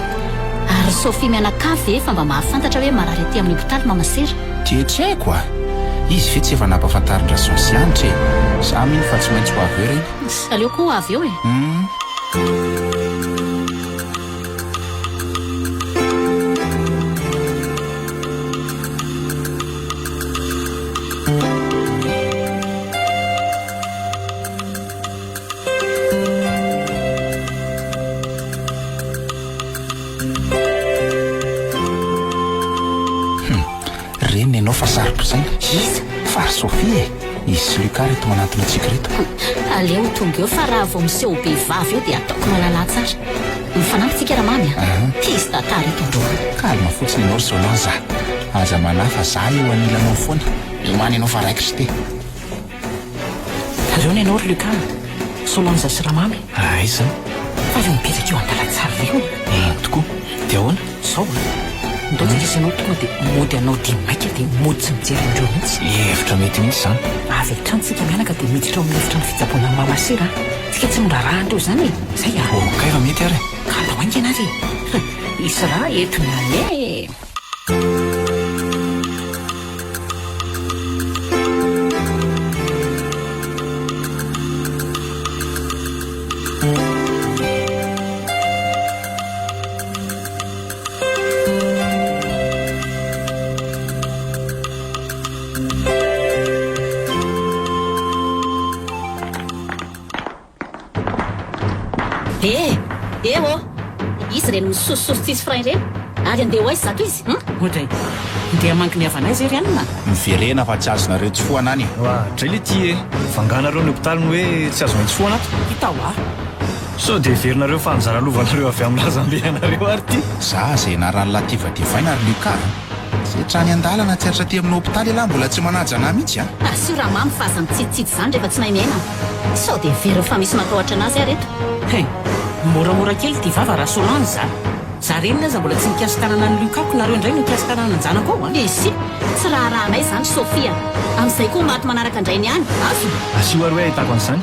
Ary Sophie mianakavy ve efa mba mahafantatra hoe marary aty amin'ny hopitaly Mama Sera? Dia tsy haiko a! Izy ve tsy efa nampahafantarin-dRajean sy Hanitra e? Za mino fa tsy maintsy ho avy eo ireny. Aleo koa ho avy eo e. Hum. Hum, reniny ianao fa saro-pisaina. Iza? Fa ry Sophie e! Izy sy Lucas reto manantona antsika reto. Aleo ho tonga eo fa raha vao miseho ho behivavy eo dia ataoko malalà tsara. Mifanampy tsika Ramamy a! Hisy tantara eto androany. Calme fotsiny ianao ry Solange a! Aza manahy fa za eo anilanao foana. Miomàna ianao fa raikitra ity. Reo ny anao ry Lucas a! Solange sy Ramamy. Aiza izany? Fa reo mipetraka eo an-dalantsara reo e! Eny tokoa. Dia ahoana? Zao a! Ndao tsika sy ianao tonga dia mody hanao dia maika dia mody tsy mijery an'ireo mihitsy. Hevitra mety mihitsy izany. Avy hatrany tsika mianaka dia miditra ao amin'ny efitrano fitsaboana an'i Mama Sera a! Tsika tsy miraharaha an'ireo izany e! Zay a! Oh, kay fa mety ary e! Ka andao haingana ary e! Hisy raha eto ihany e! Eh! Eh ô! Izy ireny misosososo tsisy frein ireny! Ary andeha ho aiza izato izy? Hum? Oadray! Ndeha hamangy ny havanay izay ry anona? Miverena fa tsy azonareo tsofohana any e! Oadray le ty e! Vanganareo ny hopitaly ny hoe tsy azonay tsofohana ato? Hita hoa! Sao dia heverinareo fa anjara lovanareo avy amin'ny razambe anareo ary ity? Za aza ianaran'i Lativa divaina ry Lucas a! Zay hatrany an-dalana tsy hatraty amin'ny hopitaly ialahy mbola tsy manaja anah mihitsy a! Asio Ramamy fa aza mitsitsitsy izany rehefa tsy mahay miaina. Sao dia heveriny fa misy matahotra anazy ary eto. Hein! Moramora kely ity vava ra Solange a! Za reniny aza mbola tsy nikasi-tanana an'i Lucas-ko nareo indray no nikasi-tanana an-janako ao a! Esy! Tsy raharahanay izany Sophie a! Amin'izay koa maty manaraka an-drainy ihany, azony! Asio ary hoe ahitako an'izany.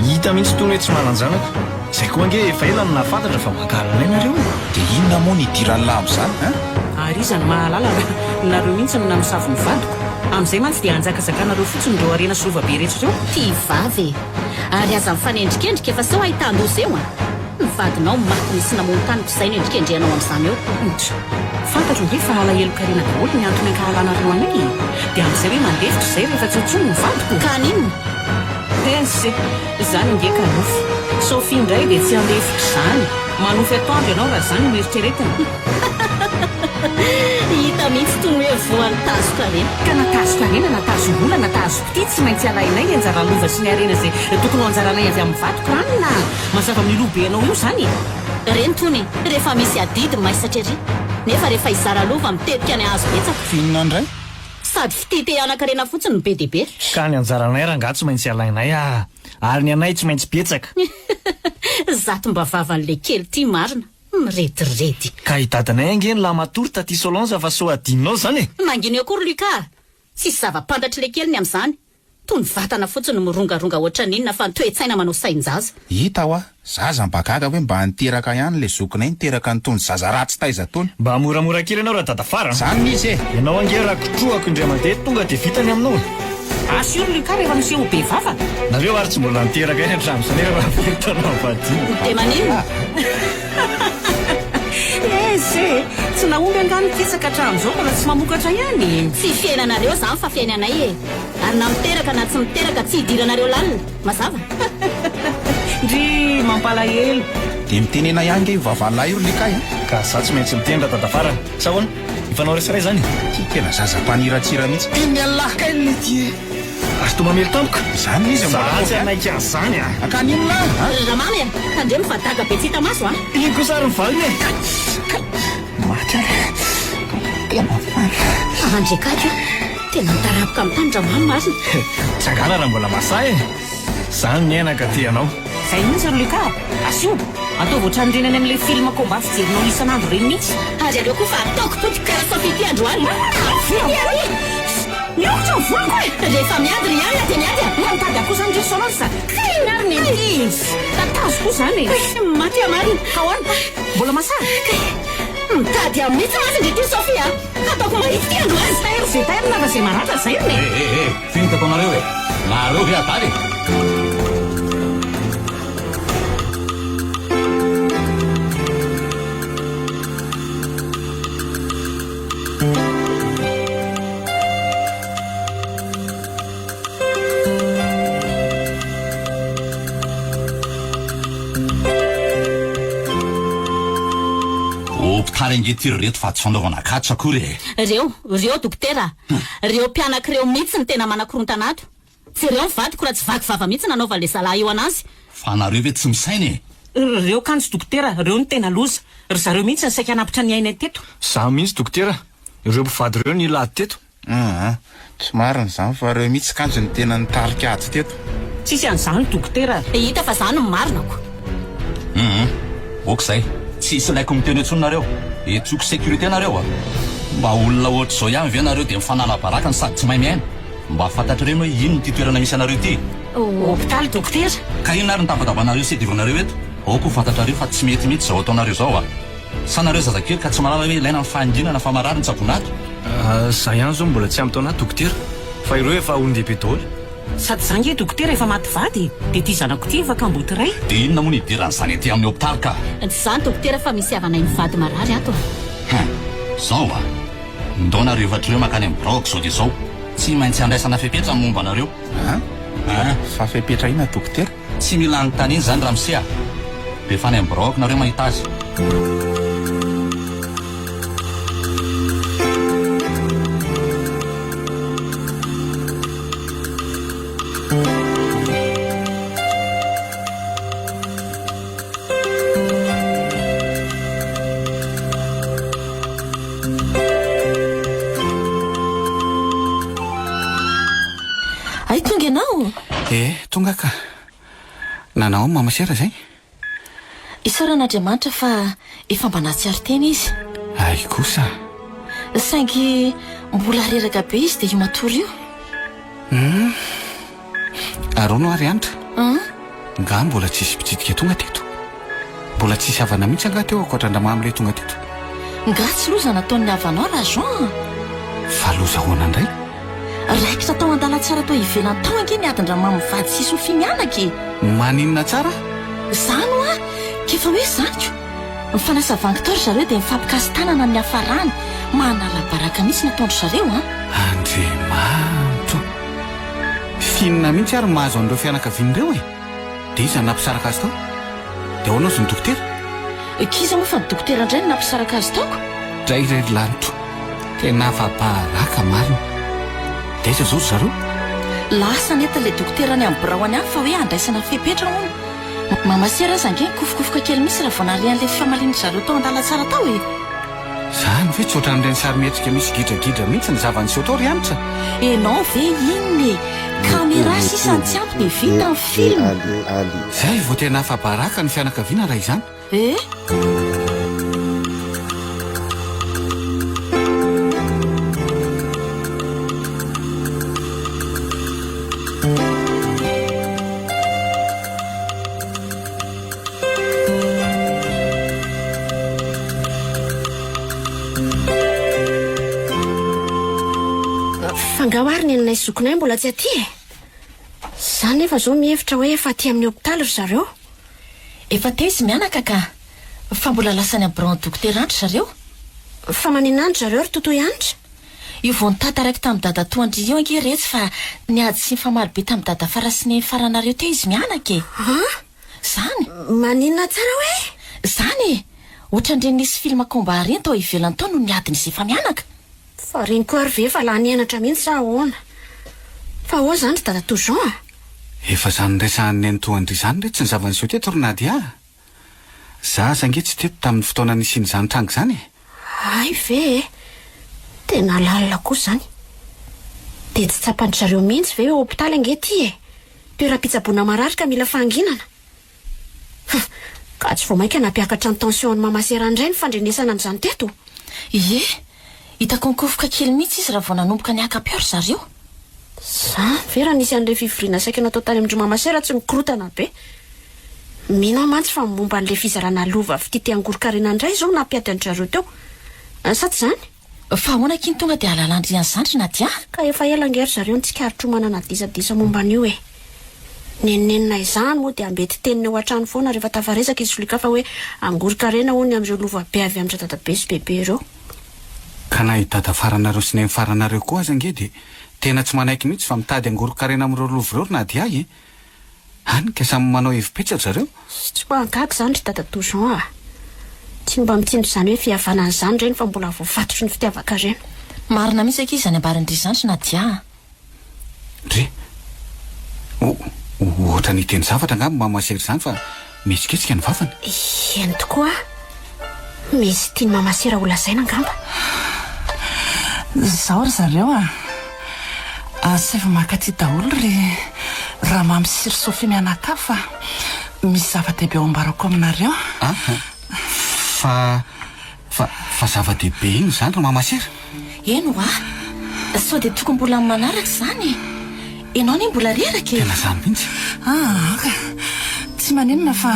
Hita mihitsy itony hoe tsy manan-janaka. Izay koa ange efa ela no nahafantatra fa mankahala anay nareo e! Dia inona moa no idiran'ny lahy amin'izany hein? Ary iza no mahalala raha nareo mihitsy no namosavy ny vadiko? Amin'izay mantsy dia hanjakazakanareo fotsiny ireo harena sy lova be rehetra ireo. Tia vava e! Ary aza mifanendrikendrika fa sao ahitan-doza eo an! Ny vadinao maty nisy namono tamiko izay no endrikendrehanao amin'izany eo. Ntra. Fantatro ange fa alahelo-karena daholo ny antony ankahalanareo anay e! Dia amin'izay hoe mandefitra izay rehefa tsy intsony ny vadiko? Ka haninona? Pense, izany ange ka nofy. Sophie indray dia tsy handefitra izany. Manofy atoandro ianao raha izany no eritreretina. Hita mihitsy itony hoe voan'ny tazokarena. Ka na tazokarena na tazom-bola na tazom-pitia tsy maintsy alainay ny anjara lova sy ny harena izay tokony ho anjaranay avy amin'ny vadiko ranona a! Mazava amin'io loha be anao io izany e! Reny tony rehefa misy adidy maisatra ery, nefa rehefa hizara lova mitetika ny hahazo betsaka. F'inona indray? Sady fitia te hanan-karena fotsiny no be dia be. Ka ny anjaranay rangaha tsy maintsy alainay ah! Ary ny anay tsy maintsy betsaka. Zato mba vavan'ilay kely ity marina. Mirediredy. Ka i dadanay ange ny lamatory taty Solange fa sao adinonao izany e! Mangina eo koa ry Lucas a! Tsisy zava-pantatr'ilay kely ny amin'izany. Toa ny vatana fotsiny no mirongaronga ohatran'inona fa ny toe-tsaina manao sain-jaza. Hita hoa, zaza mba gaga hoe mba niteraka ihany ilay zokinay niteraka an'itony zaza ratsy taiza tony. Mba moramora kely ianao radadafara a! Zany izy e! Ianao ange raha kotrohako indray mandeha tonga dia vita ny aminao e! Asio ry Lucas rehefa miseho ho be vava. Nareo ary tsy mbola niteraka ihany hatramin'izao nefa efa firy taona mivadiana. Dia maninona? Aiza e! Tsy nahomby angaha ny kitsaka hatramin'izao mbola tsy mamokatra ihany e! Tsy fiainanareo izany fa fiainanay e! Ary na miteraka na tsy miteraka tsy hidiranareo lalina. Mazava? Ndrii, mampalahelo. Dia mitenena ihany nge io vavalahy io ry Likay a! Ka za tsy maintsy miteny radadafarany. Sa ahoana? Hifanao raisaray zany? Ty tena zaza mpaniratsira mihitsy. Inona ialahy kay lety e! Ary toa mamely tampoka. Izany izy mbola Za tsy hanaiky an'izany a! Akany inona a? Ramamy a! Tandremo fa daga be tsy hita maso a! Iny kosa ary ny valiny e! Kay! Maty ary! Tena faly. Andriakako a! Tena mitarapoka amin'ny tany Ramamy marina. Tsangana raha mbola masahy e! Zany ny aina ka tia anao. Zay mihitsy ry Lucas a! Asio! Ataovy ohatran'ireny any amin'ilay film combat fijerinao isan'andro ireny mihitsy. Ary aleo koa fa ataoko tody kara Sophie ity androany. Avia ary! Mihoatra ny voloko e! Rehefa miady ry anona dia miady a! Mba mitady akoho zany ry Solange a! Kay ary ny ankizy! Tatazo koa zany e! Maty aho marina! Ahoana? Mbola masahy? Kay! Mitady ahy mihitsy mantsy ndry ity Sophie a! Ataoko mahitsy ity androany! Tairo ze tairina fa ze maratra zay ry Eh eh eh! F'inona ataonareo e? Nareo ve adala e? Hopitaly ange ity ry reto fa tsy fanaovana catch akory e! Reo, reo dokotera a! Reo mpianaka reo mihitsy no tena manakorontana ato. Jereo ny vadiko raha tsy vaky vava mihitsy nanaovan'ilay zalahy io anazy. Fa nareo ve tsy misaina e? Reo kanjo dokotera, reo no tena loza. Ry zareo mihitsy no saika hanapitra ny ainay teto. Za mihitsy dokotera, ireo mpivady ireo nila ady teto. Aa, tsy marina izany fa reo mihitsy kanjo no tena nitarika ady teto. Tsisy an'izany dokotera. Hita fa za no marina ko. Hum, ok izay, tsisy ilaiko miteny intsony nareo, etsoko sécurité nareo a! Mba olona ohatr'izao ihany ve nareo dia mifanala baraka no sady tsy mahay miaina? Mba fantatrareo hoe inona ity toerana misy anareo ity? Hopitaly dokotera. Ka inona ary ny tabatabanareo sy idiovanareo eto? Aoka ho fantatrareo fa tsy mety mihitsy izao ataonareo izao a! Sa nareo zazakely ka tsy mahalala hoe ilaina ny fahanginana fa marary ny tsaboina ato? Za ihany izao mbola tsy ampy taona ato dokotera fa ireo efa olon-dehibe daholo. Sady za nge dokotera efa maty vady e! Dia ity zanako ity efa kamboty ray. Dia inona moa no idiran'izany aty amin'ny hopitaly ka? Tsy izany dokotera fa misy havanay mivady marary ato a! Hein! Zao a! Ndao nareo efatra ireo mankany amin'ny biraoko izao dia izao. Tsy maintsy andraisana fepetra ny momba anareo. An? Fa fepetra inona dokotera? Tsy mila anontaniana izany ramose a! Rehefa any amin'ny biraoko nareo mahita azy. Hay tonga ianao? Eh, tonga ka. Nanao ahoana mama sera izay? Isaorana Andriamanitra fa efa mba nahatsiaro tena izy. Hay kosa. Saingy mbola reraka be izy dia io matory io. Hum. Ary hono ary Hanitra? Hum? Nga mbola tsisy mpitsidika tonga teto? Mbola tsisy havana mihitsy angaha teo ankoatra an-dRamamy ilay tonga teto? Nga tsy loza nataon'ny havanao ra Jean a! Fa loza ahoana indray? Raikitra tao an-dalantsara tao ivelany tao ange ny adin-dRamamy mivady sy Sophie mianaka e! Maninona tsara? Zany hoa! K'efa hoe zany ko! Mifanasa vangy tao ry zareo dia mifampikasi-tanana ny niafarany. Manala baraka mihitsy ny ataon-dry zareo an! Andriamanitra o! F'inona mihitsy ary mahazo an'ireo fianakaviana ireo e? Dia iza no nampisaraka azy tao? Dia ahoana ozy ny dokotera? K'iza moa fa ny dokotera indray no nampisaraka azy tao ko? Dray re ry lanitro! Tena afa-baraka marina! Dia aiza izao ry zareo? Lasa nentin'ilay dokotera any amin'ny birao any fa hoe handraisana fepetra hono. Mama Sera aza ange nikofokofoka kely mihitsy raha vao nahare an'ilay fifamalian-dry zareo tao an-dalantsara tao e! Zany ve tsy ohatran'ireny sarimihetsika misy gidragidra mihitsy ny zava-niseho tao ry Hanitra? Enao ve inona e! Camera sisa no tsy ampy dia vita ny film! Zay vao tena afa-baraka ny fianakaviana raha izany. Eh? Fa angaha ary neninay sy zokinay mbola tsy aty e? Za nefa zao mihevitra hoe efa aty amin'ny hopitaly ry zareo. Efa teo izy mianaka ka! Fa mbola lasa any amin'ny biraon'ny dokotera any ry zareo. Fa maninona any ry zareo ry Totoy Hanitra? Io vao nitantaraiko tamin'i dadatoan-dry io ange retsy fa niady sy nifamaly be tamin'i dadafara sy nenifaranareo teo izy mianaka e! An? Zany? Maninona tsara hoe? Zany e! Ohatran'ireny nisy film combat ireny tao ivelany tao no niadin'izy efa-mianaka. Fa reny koa ary ve efa lany henatra mihitsy sa ahoana? Fa ahoana izany ry dadatoa Jean a? Efa izany resahan'i nenitoa an-dry izany re tsy ny zava-niseho teto ry Nadia a! Za aza ange tsy teto tamin'ny fotoana nisian'izany tranga izany e! Hay ve e! Tena lalina kosa izany. Dia tsy tsapan-dry zareo mihitsy ve hoe hopitaly ange ity e! Toeram-pitsaboana marary ka mila fahanginana. Hum! Ka tsy vao mainka nampiakatra ny tension an'i Mama Sera indray ny fandrenesana an'izany teto? Ie! Hitako nikofoka kely mihitsy izy raha vao nanomboka niaka-peo ry zareo. Izany ve raha nisy an'ilay fivoriana saika natao tany amin-dry Mama Sera tsy nikorontana be? Mino aho mantsy fa momba an'ilay fizarana lova fitia te hangoron-karena indray izao no nampiady an-dry zareo teo. Sa tsy izany? Fa ahoana akia no tonga dia halalan-dry an'i zandry Nadia? Ka efa ela ange ry zareo no tsikaritro manana disadisa momba an'io e! Nenonenona izany moa dia ambeti-teniny ao an-trano foana rehefa tafaresaka i Solika fa hoe hangoron-karena hono ny amin'ireo lova be avy amin-dry dadabe sy bebe ireo. Ka na i dada faranareo sy neny faranareo koa aza ange dia tena tsy manaiky mihitsy fa mitady hangoron-karena amin'ireo lova ireo ry Nadia e! Hany ka samy manao hevi-petsa ry zareo. Tsy mahagaga izany ry dadatoa Jean a! Tsy mba mitsinjo izany hoe fihavanana izany ireny fa mbola voafatotry ny fitiavan-karena. Marina mihitsy akia izany ambaran-dry zandry Nadia a! Ndry! Ohatran'ny hiteny zavatra angamba Mama Sera izany fa mihetsiketsika ny vavany. Eny tokoa. Misy tian'i Mama Sera ho lazaina angamba. Izao ry zareo a! Asaivo maka aty daholo ry Ramamy sy ry Sophie mianakavy fa misy zava-dehibe ho ambarako aminareo. Ah, fa, fa, fa zava-dehibe inona izany ry Mama Sera? Eny hoa! Sao dia tokony mbola amin'ny manaraka izany e! Ianao anie mbola reraka e! Tena izany mihitsy. Ah, aoka! Tsy maninona fa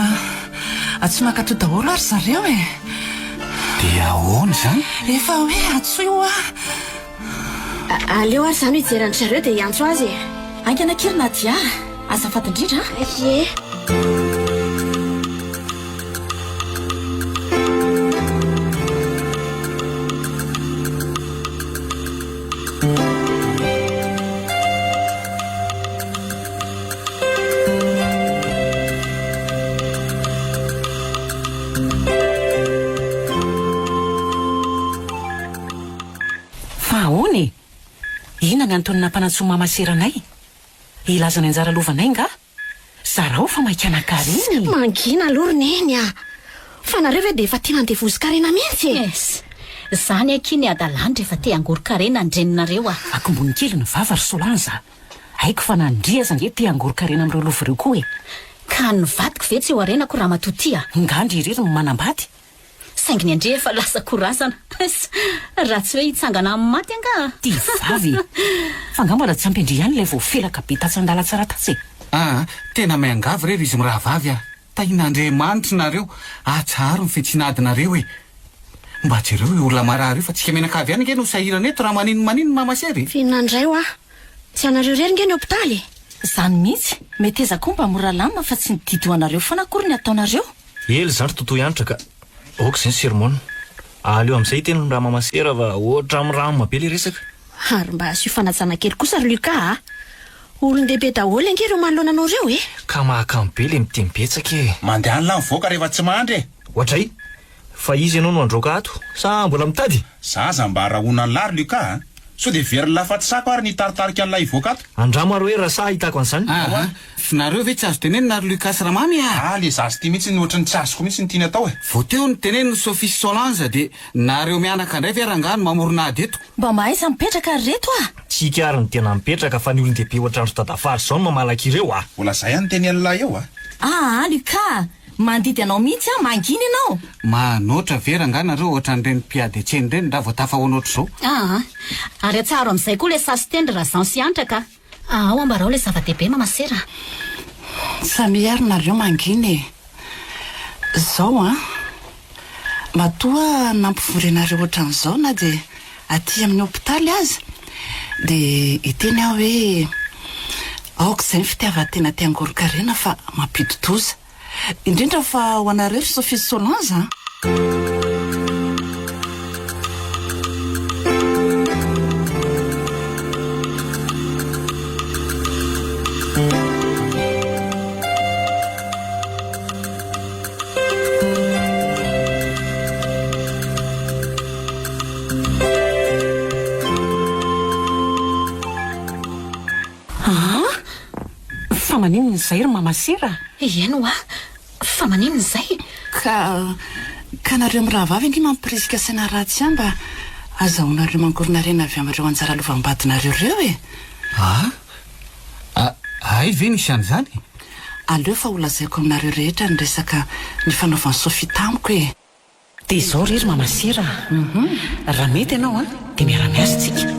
antsoy mankato daholo ary zareo e! Dia ahoana izany? Efa hoe antsoy hoa! Aleo ary za no hijery an-dry zareo dia hiantso azy e! Haingana akia ry Nadia a! Azafady indrindra a! Ie. Fa ahoana e? Inona ny antony nampanantsoa mama sera anay? Hilaza ny anjara lovanay nga? Zarao fa maika nankarena e! Mangina aloha ry Neny a! Fa nareo ve dia efa tena andevozin-karena mihitsy e? Yes! Zany akia ny hadalany rehefa te hangoron-karena ny reninareo a! Akombony kely ny vava ry Solange a! Haiko fa na ndry aza ange te hangoron-karena amin'ireo lova ireo koa e! Ka ny vadiko ve tsy ho harenako ramatoa ty a! Nga ndry irery no manambady? Saingy ny an-dry efa lasa korazana. Ss, raha tsy hoe hitsangana amin'ny maty angaha? Ty vavy e! Fa angaha mbola tsy ampy an-dry ihany ilay voafelaka be tatsy an-dalantsara tatsy e? Aa, tena miangavy re ry izy mirahavavy a! Tahin'Andriamanitra nareo, atsaharo ny fitsinadinareo e! Mba jereo io olona marary io fa tsika mianakavy ihany ange no sahirana eto raha maninona maninona mama sery e! F'inona indray hoa? Tsy anareo irery nge ny hopitaly e! Izany mihitsy, meteza koa mba mora lamina fa tsy ny didy ho anareo foana akory ny ataonareo. Ela izany ry Totoy Hanitra ka. Aoka izay ny sermon. Aleo amin'izay hiteny ny Ramama Sera fa ohatran'ny miramina be ilay resaka. Ary mba asio fanajana kely kosa ry Lucas a! Olon-dehibe daholo ange ireo manoloana anao ireo e! Ka mahakamo be ilay miteny betsaka e! Mandehana lah mivoaka rehefa tsy mandry e! Ohatray! Fa iza ianao no handroaka ato? Sa mbola mitady? Za aza mba rahona an'lah ry Lucas a! Sao dia verin'lah fa tsy sako ary ny hitaritarika an'lah hivoaka ato? Andramo ary hoe raha sahy ahitako an'izany. Aa! F'nareo ve tsy azo tenenina ry Lucas sy Ramamy a! Ah le zaza ity mihitsy ohatry ny tsy azoko mihitsy ny tiany atao e! Vao teo no tenenin'i Sophie sy Solange dia nareo mianaka indray ve rangaha no mamorona ady eto? Mba mahaiza mipetraka ry reto a! Tsika ary no tena mipetraka fa ny olon-dehibe ohatran-dry dadafary izao no mamalaka ireo a! Mbola zay ihany ny teny an'lah eo a! Aa Lucas! Mandidy anao mihitsy aho, mangina ianao! Manoatra ve rangaha nareo ohatran'ireny mpiady an-tsena ireny raha vao tafahoana ohatr'izao? Aa! Ary atsaharo amin'izay koa ilay sasy tendry raha Jean sy Hanitra ka! Ao ambarao ilay zava-dehibe Mama Sera a! Samia ary nareo mangina e! Zao an! Matoa nampivory anareo ohatran'izao na dia aty amin'ny hopitaly aza dia hiteny aho hoe aoka izay ny fitiavan-tena te hangoron-karena fa mampidi-doza. Indrindra fa ho anareo ry Sophie sy Solange a! Aa! Fa maninona izay ry mama sera? Eny hoa! Fa maninona izay? Ka, ka nareo mirahavavy ange mampirisika saina ratsy ahy mba azahoanareo mangoron'harena avy amin'ireo anjara lovam-badinareo ireo e! Aa! Hay ve nisy an'izany? Aleo fa holazaiko aminareo rehetra ny resaka nifanaovan'i Sophie tamiko e! Dia izao re ry Mama Sera a! Raha mety ianao an, dia miara-miasa isika.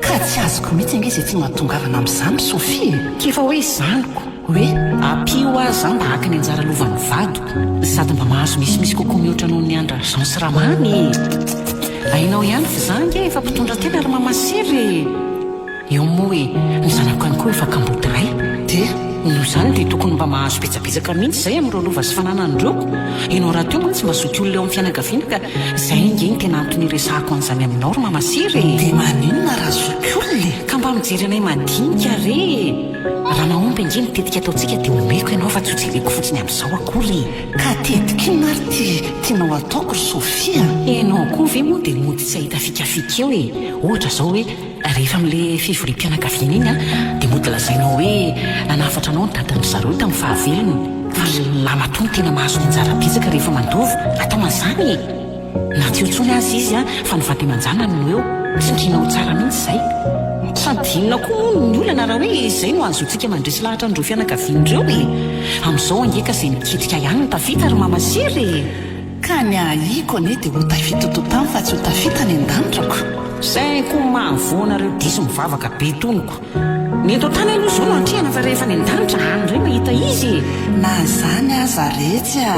Ka tsy azoko mihitsy ange izay tsy mahatongavana amin'izany ry Sophie e! K'efa hoe izanyko hoe ampio aho za mba haka ny anjara lovan'ny vadiko sady mba mahazo misimisy kokoa mihoatra noho ny an-dra Jean sy Ramamy e! Hainao ihany f'izaho ange efa mpitondra tena ry Mama Sera e! Eo moa e, ny zanako ihany koa efa kamboty ray. Dia? Noho izany dia tokony mba mahazo betsabetsaka mihitsy izay amin'ireo lova sy fananana ireo. Ianao rahateo mantsy mba zokiolona eo amin'ny fianakaviana ka izay ange no tena antony iresahako an'izany aminao ry Mama Sira e! Dia maninona raha zokiolona e? Ka mba mijery anay madinika re e! Raha mahomby ange ny tetika ataontsika dia omeko ianao fa tsy hojereko fotsiny amin'izao akory e! Ka tetika inona ary ity tianao hataoko ry Sophie a? Ianao koa ve moa dia mody tsy hahita fikafika eo e! Ohatra izao hoe. Rehefa amin'ilay fivoriam-pianakaviana iny an, dia mody lazainao hoe nanafatra anao ny dadan-dry zareo tamin'ny fahavelony, fa ry lamatoa no tena mahazo ny anjara betsaka rehefa mandova. Atao an'izany e! Na tsy eo intsony aza izy an, fa ny vady aman-janany no eo. Tsindriana ho tsara mihitsy izay. Sady inona koa moa ny olana raha hoe izay no ahazoantsika mandresy lahatra an'ireo fianakaviana ireo e! Amin'izao ange ka izay miketrika ihany no tafita ry mama sera e! Ka ny ahiako anie dia ho tafita eto tany fa tsy ho tafita any an-danitra ko. Zay koa mahavoa anareo diso mivavaka be tonoko. Ny eto an-tany aloha izao no atrehana fa rehefa any an-danitra any indray mahita izy e! Na izany aza retsy a!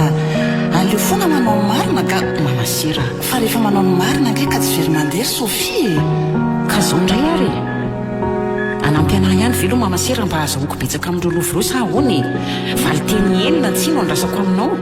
Aleo foana manao ny marina ka. Mama sera. Fa rehefa manao ny marina ange ka tsy very mandeha ry Sophie e! Ka zao indray ary e! Hanampy anah ihany ve aloha mama sera mba hahazahoako betsaka amin'ireo lova ireo sa ahoana e? Valinteny eny na tsia no andrasako aminao.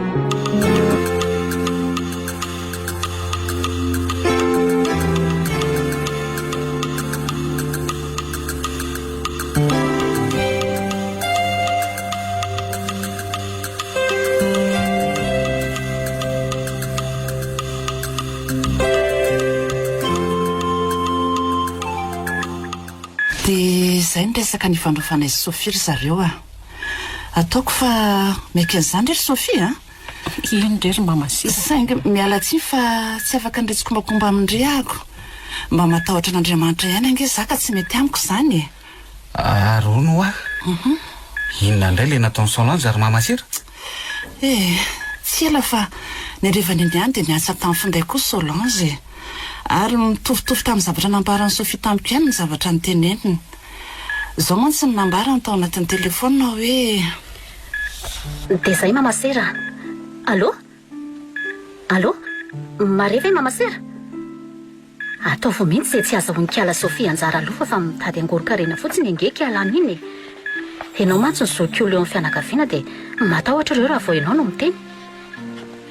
Dia izay ny resaka nifanaovanay sy Sophie ry zareo a! Ataoko fa miaiky an'izany re ry Sophie a! Eny re ry mama sisa. Saingy miala tsiny fa tsy afaka ny retsikombakomba amin-dry ahako. Mba matahotra an'Andriamanitra ihany ange za ka tsy mety amiko izany e! Ary hono hoa, inona indray ilay nataon'i Solange ry mama sira? Eh, tsy ela fa ny harivan'iny ihany dia niantsa tamin'ny finday koa Solange e! Ary mitovitovy tamin'ny zavatra nambaran'i Sophie tamiko ihany ny zavatra noteneniny. Izao mantsy no nambarany tao anatin'ny telefaonina hoe. Dia izay mama sera a! Allô? Allô? Mare ve mama sera? Ataovy mihitsy izay tsy azahoan'i kiala Sophie anjara lova fa mitady angoron-karena fotsiny ange kiala any iny e! Ianao mantsy no zokiolona eo amin'ny fianakaviana dia matahotra ireo raha vao ianao no miteny.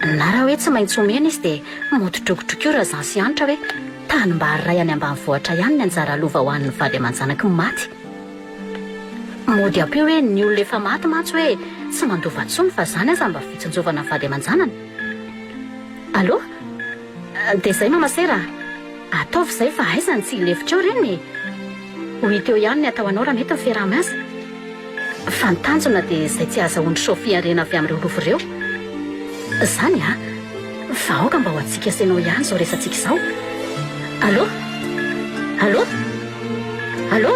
Na raha hoe tsy maintsy omena izy dia mody drogodrogo io Razan sy Hanitra hoe tanimbary iray any ambanivohitra ihany ny anjara lova ho an'ny vady aman-janaky ny maty. Mody ampio hoe ny olona efa maty mantsy hoe tsy mandova intsony fa izany aza mba fitsinjovana ny vady aman-janany. Allô? Dia izay mama sera a! Ataovy izay fa aiza no tsy hilefitra eo reny e! Ho hita eo ihany ny atao anao raha mety ny fiaraha-miasa. Fa ny tanjona dia izay tsy ahazahoan-dry Sophie harena avy amin'ireo lova ireo. Izany a! Fa aoka mba ho antsika sy ianao ihany izao resatsika izao. Allô? Allô? Allô?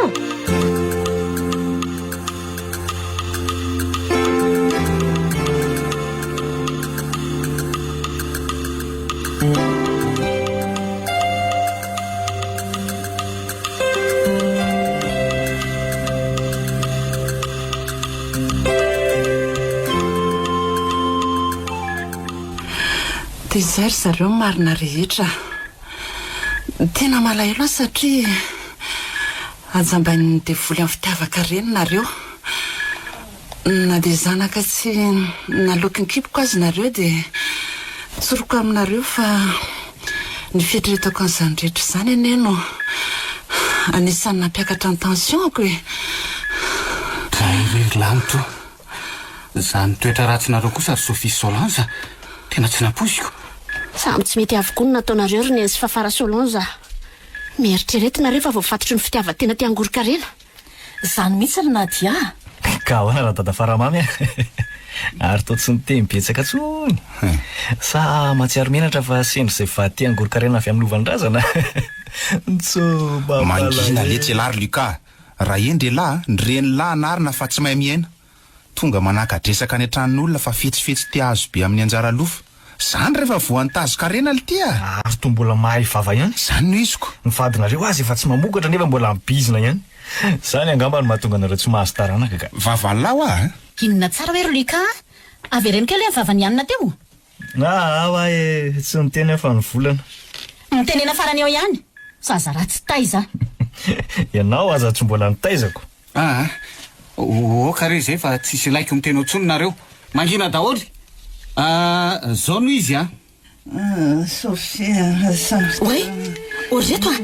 Dia izay ry zareo ny marina rehetra. Tena malahelo aho satria hajambain'ny devoly amin'ny fitiavan-karena nareo. Na dia zanaka tsy naloaky ny kiboko aza nareo dia tsoriko aminareo fa ny fieritreretako an'izany rehetra izany anie no anisan'ny nampiakatra ny tension-ko e! Dray re ry lanitra o! Izany toetra ratsinareo kosa ry Sophie sy Solange a! Tena tsy nampoiziko! Samy tsy mety avokoa ny nataonareo ry Neny sy Fafara Solange a! Mieritrereta nareo fa voafatotry ny fitiavan-tena te hangoron-karena. Zany mihitsy ry Nadia a! Ka ahoana ra dada Faramamy a? Ary toa tsy niteny betsaka tsony. Sa mahatsiaro menatra fa sendra izay vady te hangoron-karena avy amin'ny lovan-drazana? Ntsoo mampalahelo. Mangina letsy elah ry Lucas a! Raha hendry elah a, ny renin'lah anarina fa tsy mahay miaina. Tonga manaka-dresaka any an-tranon'olona fa fetsifetsy te hahazo be amin'ny anjara lofa. Zany rehefa voan'ny tazon-karena lty a! Ary toa mbola mahay vava ihany. Zany no iziko. Ny vadinareo aza efa tsy mamokatra nefa mbola mibizina ihany. Zany angamba no mahatonga anareo tsy mahazo taranaka ka. Vavalahy hoa a! Inona tsara hoe ry Lucas a? Avereno kely hoe ny vavan'i Anna teo. Aa hoa e! Tsy niteny aho fa nivolana. Mitenena farany eo ihany. Zaza ratsy taiza. Ianao aza tsy mbola nitaizako. Aa! Ok re izay fa tsisy ilaiko miteny ao tsony nareo. Mangina daholo! Aa! Zao no izy a! Sophie sarotra. Oay! Ô ry reto a!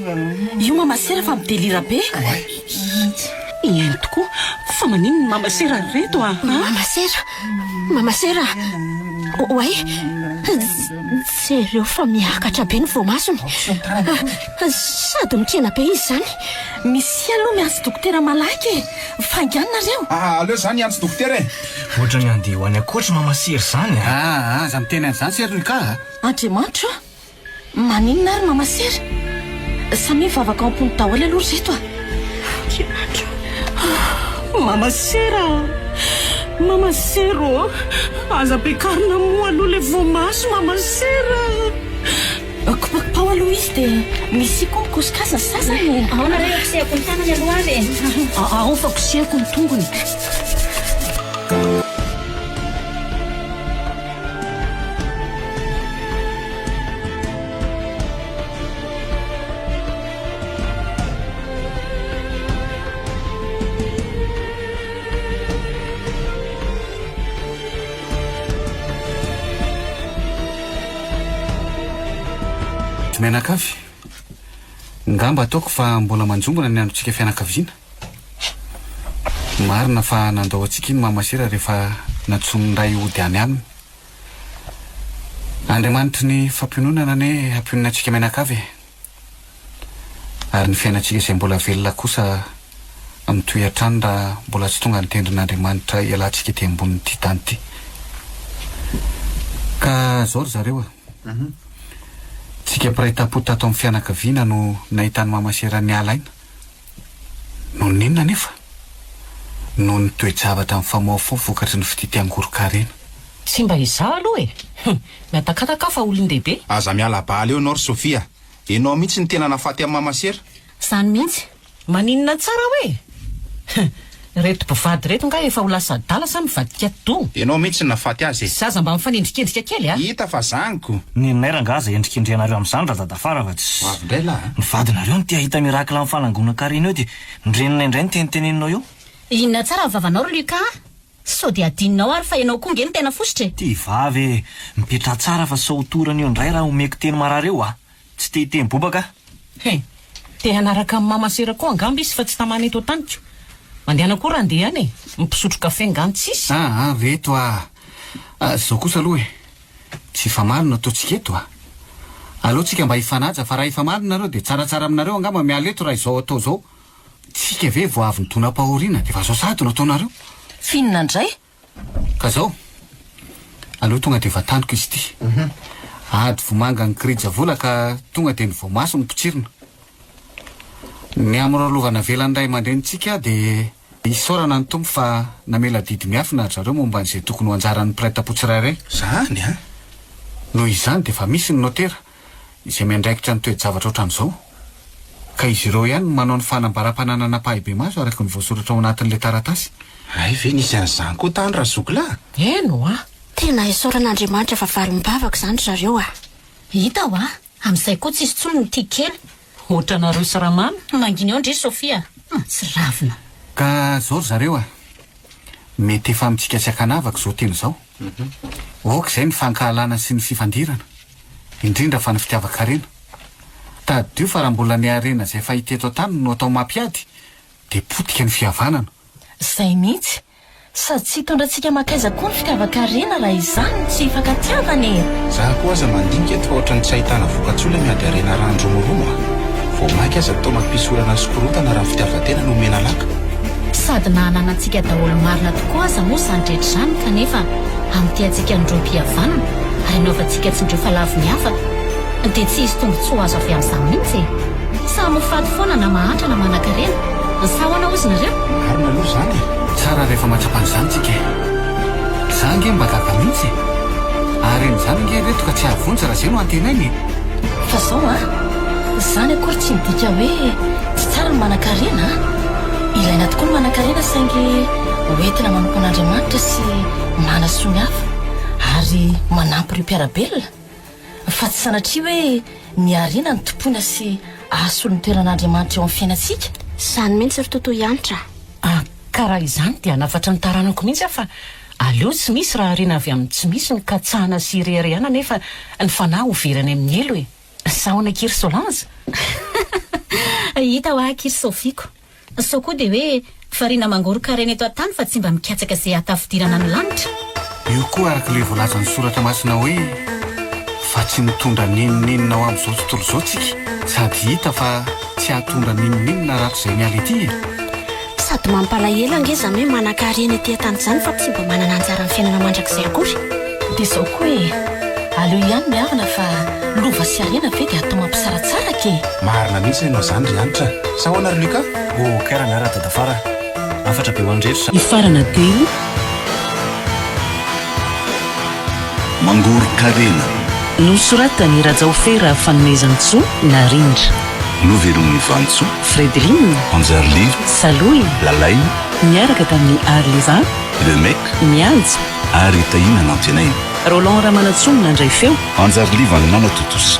Io mama sera fa midelira be! Eny tokoa! Fa maninona ny mama sera ry reto a! Mama sera! Mama sera! Oay! Jereo fa miakatra be ny voamasony. Sady mitrena be izy izany. Misia aloha miantso dokotera malaky e! Faingano nareo! Ah, aleo za niantso dokotera e! Ohatran'ny handeha ho any ankoatra mama sery izany a! Ah, aza miteny an'izany sery Lucas a! Andriamanitra o! Maninona ary mama sera? Samia mivavaka ao am-pony daholo aloha ry reto a! Andriamanitra o! Mama sera a! Mama sera ô! Aza ampiakarina moa aloha ilay voamaso mama sera a! Kopakopao aloha izy dia misia koa mikosoka azy ny sasany e! Ahoana re kosehako ny tanany aloha ary e! Ao fa kosehako ny tongony. Mianakavy, ngamba ataoko fa mbola manjombona ny androntsika fianakaviana. Marina fa nandao antsika iny Mama Sera rehefa nantsoin'ny Ray hody any aminy. Andriamanitry ny fampiononana anie hampionona antsika mianakavy e! Ary ny fiainantsika izay mbola velona kosa mitohy hatrany raha mbola tsy tonga ny tendrin'Andriamanitra hialantsika ety ambonin'ity tany ity. Ka zao ry zareo a! Tsika mpiray tampo tato amin'ny fianakaviana no nahitan'i Mama Sera niala aina. Noho ny inona anefa? Noho ny toe-javatra mifamoafoa vokatry ny fitia te hangoron-karena. Tsy mba izaho aloha e! Hum! Mihatakataka aho fa olon-dehibe. Aza miala bala eo ianao ry Sofia a! Ianao mihitsy no tena nahafaty an'i Mama Sera. Izany mihitsy. Maninona tsara hoe? Hum! Ireto mpivady ireto nga efa ho lasa adala sa mivadika atidoha? Ianao mihitsy no nahafaty azy e! Zaza mba mifanendrikendrika kely a! Hita fa zaniko! Nenay rangaha aza endrikendrehanareo amin'izany radadafara fa tsy. Ho avy indray lah a! Ny vadinareo no te hahita miracle amin'ny fanangonan-karena eo dia ny reninay indray no teniteneninao eo. Inona tsara ny vavanao ry Lucas a! Sao dia adinonao ary fa ianao koa nge no tena fositra e! Ty vava e! Mipetraha tsara fa sao ho torana eo indray raha omeko teny marary eo a! Tsy te hiteny bobaka aho. He! Te hanaraka an'i Mama Sera koa angamba izy fa tsy tamana eto an-taniko. Mandehana koa raha handeha any e! Mpisotro kafe nga no tsisy? Aa reto a! Zao kosa aloha e! Tsy hifamaly no ataontsika eto a! Aleo tsika mba hifanaja fa raha hifamaly nareo dia tsaratsara aminareo angamba miala eto raha izao atao izao. Tsika ve vao avy nidonam-pahoriana dia efa zao sahady no ataonareo? F'inona indray? Ka zao, aleo tonga dia vantaniko izy ity. Ady vomanga ny kirija vola ka tonga dia ny voamaso no potsirina. Ny amin'ireo lova navelan'ny ray aman-drenintsika dia isaorana ny Tompo fa namela adidy miafina ry zareo momba an'izay tokony ho anjaran'ny mpiray tampo tsirairay. Zany an! Noho izany dia efa misy ny notera izay miandraikitra ny toe-javatra ohatran'izao. Ka izy ireo ihany no manao ny fanambaram-pananana ampahibemaso araka ny voasoratra ao anatin'ilay taratasy. Hay ve nisy an'izany koa tany Razoky lahy? Eny hoa! Tena isaorana Andriamanitra fa valim-bavaka izany ry zareo a! Hita hoa! Amin'izay koa tsisy intsony ny tia kely. Ohatranareo sy Ramamy. Mangina eo ndry Sophie a! Mahatsiravina. Ka zao ry zareo a! Mety efa amintsika tsy ankanavaka izao teny izao. Aoka izay ny fankahalana sy ny fifandirana, indrindra fa ny fitiavan-karena. Tadidio fa raha mbola ny harena izay fahita eto an-tany no atao mampiady dia potika ny fihavanana. Izay mihitsy. Sady tsy hitondra antsika mankaiza koa ny fitiavan-karena raha izany no tsy hifankatiavana e! Za koa aza mandinika eto fa ohatran'ny tsy ahitana vokatsoa ilay miady harena randromoromo a! Vao maika aza toa mampisy olana sy korontana raha ny fitiavan-tena no omena laka. Sady na ananantsika daholo marina tokoa aza moa izany rehetra izany kanefa amin'ity antsika androm-pihavanana ary anaovantsika tsindrio fa lavo ny hafa dia tsy hisy tombontsoa azo avy amin'izany mihitsy e! Samy ho faty foana na mahantra na manankarena, sa ahoana hozy nareo? Marina aloha izany e! Tsara rehefa mahatsapa an'izany tsika e! Za ange mba gaga mihitsy e! Ary an'izany ange ireto ka tsy hahavonjy raha izay no antenaina e! Fa zao an! Izany akory tsy midika hoe tsy tsara ny manankarena an! Ilaina tokoa ny manankarena saingy ho entina manompo an'Andriamanitra sy manasoa ny hafa ary manampy ireo mpiara-belona fa tsy sanatria hoe ny harena no tompoina sy ahasolo ny toeran'Andriamanitra eo amin'ny fiainantsika. Izany mihitsy ry Totoa Hanitra a! Ah, ka raha izany dia hanafatra ny taranako mihitsy aho fa aleo tsy misy raha harena avy amin'ny tsy misy no katsahana sy ireharehana nefa ny fanahy ho very any amin'ny helo e! Sa ahoana akia ry Solange? Hita hoa akia ry Sophie-ko. Sao koa dia hoe variana mangoron-karena eto an-tany fa tsy mba mikatsaka izay hahatafidirana ny lanitra? Io koa araka ilay voalazan'ny soratra masina hoe. Fa tsy mitondra n'inon'inona ho amin'izao tontolo izao tsika, sady hita fa tsy hahatondra n'inon'inona rahatrizay miala ety e! Sady mampalahelo ange izany hoe manan-karena ety an-tany izany fa tsy mba manana anjara amin'ny fiainana mandrakizay akory. Dia izao koa e! Aleo ihany mihavana fa lova sy harena ve dia atao mampisaratsaraka e! Marina mihitsy ianao izany ry Hanitra a! Sa ahoana ry Lucas? Oh, kay rangahy Radadafara a! Hafatra be ho an'ny rehetra. Hifarana teo. Mangoron-karena. Nosoratan'i Rajaofera Fanomezantsoa Narindra. Novelomin'i Vantsoa. Fredeline. Anjariliva. Salohy. Lalaina. Niaraka tamin'i Arliva. Le Mec. Mihaja. Ary Tahiana Nantenaina. Roland Ramanantsoa no nandray feo. Anjariliva nanatontosa.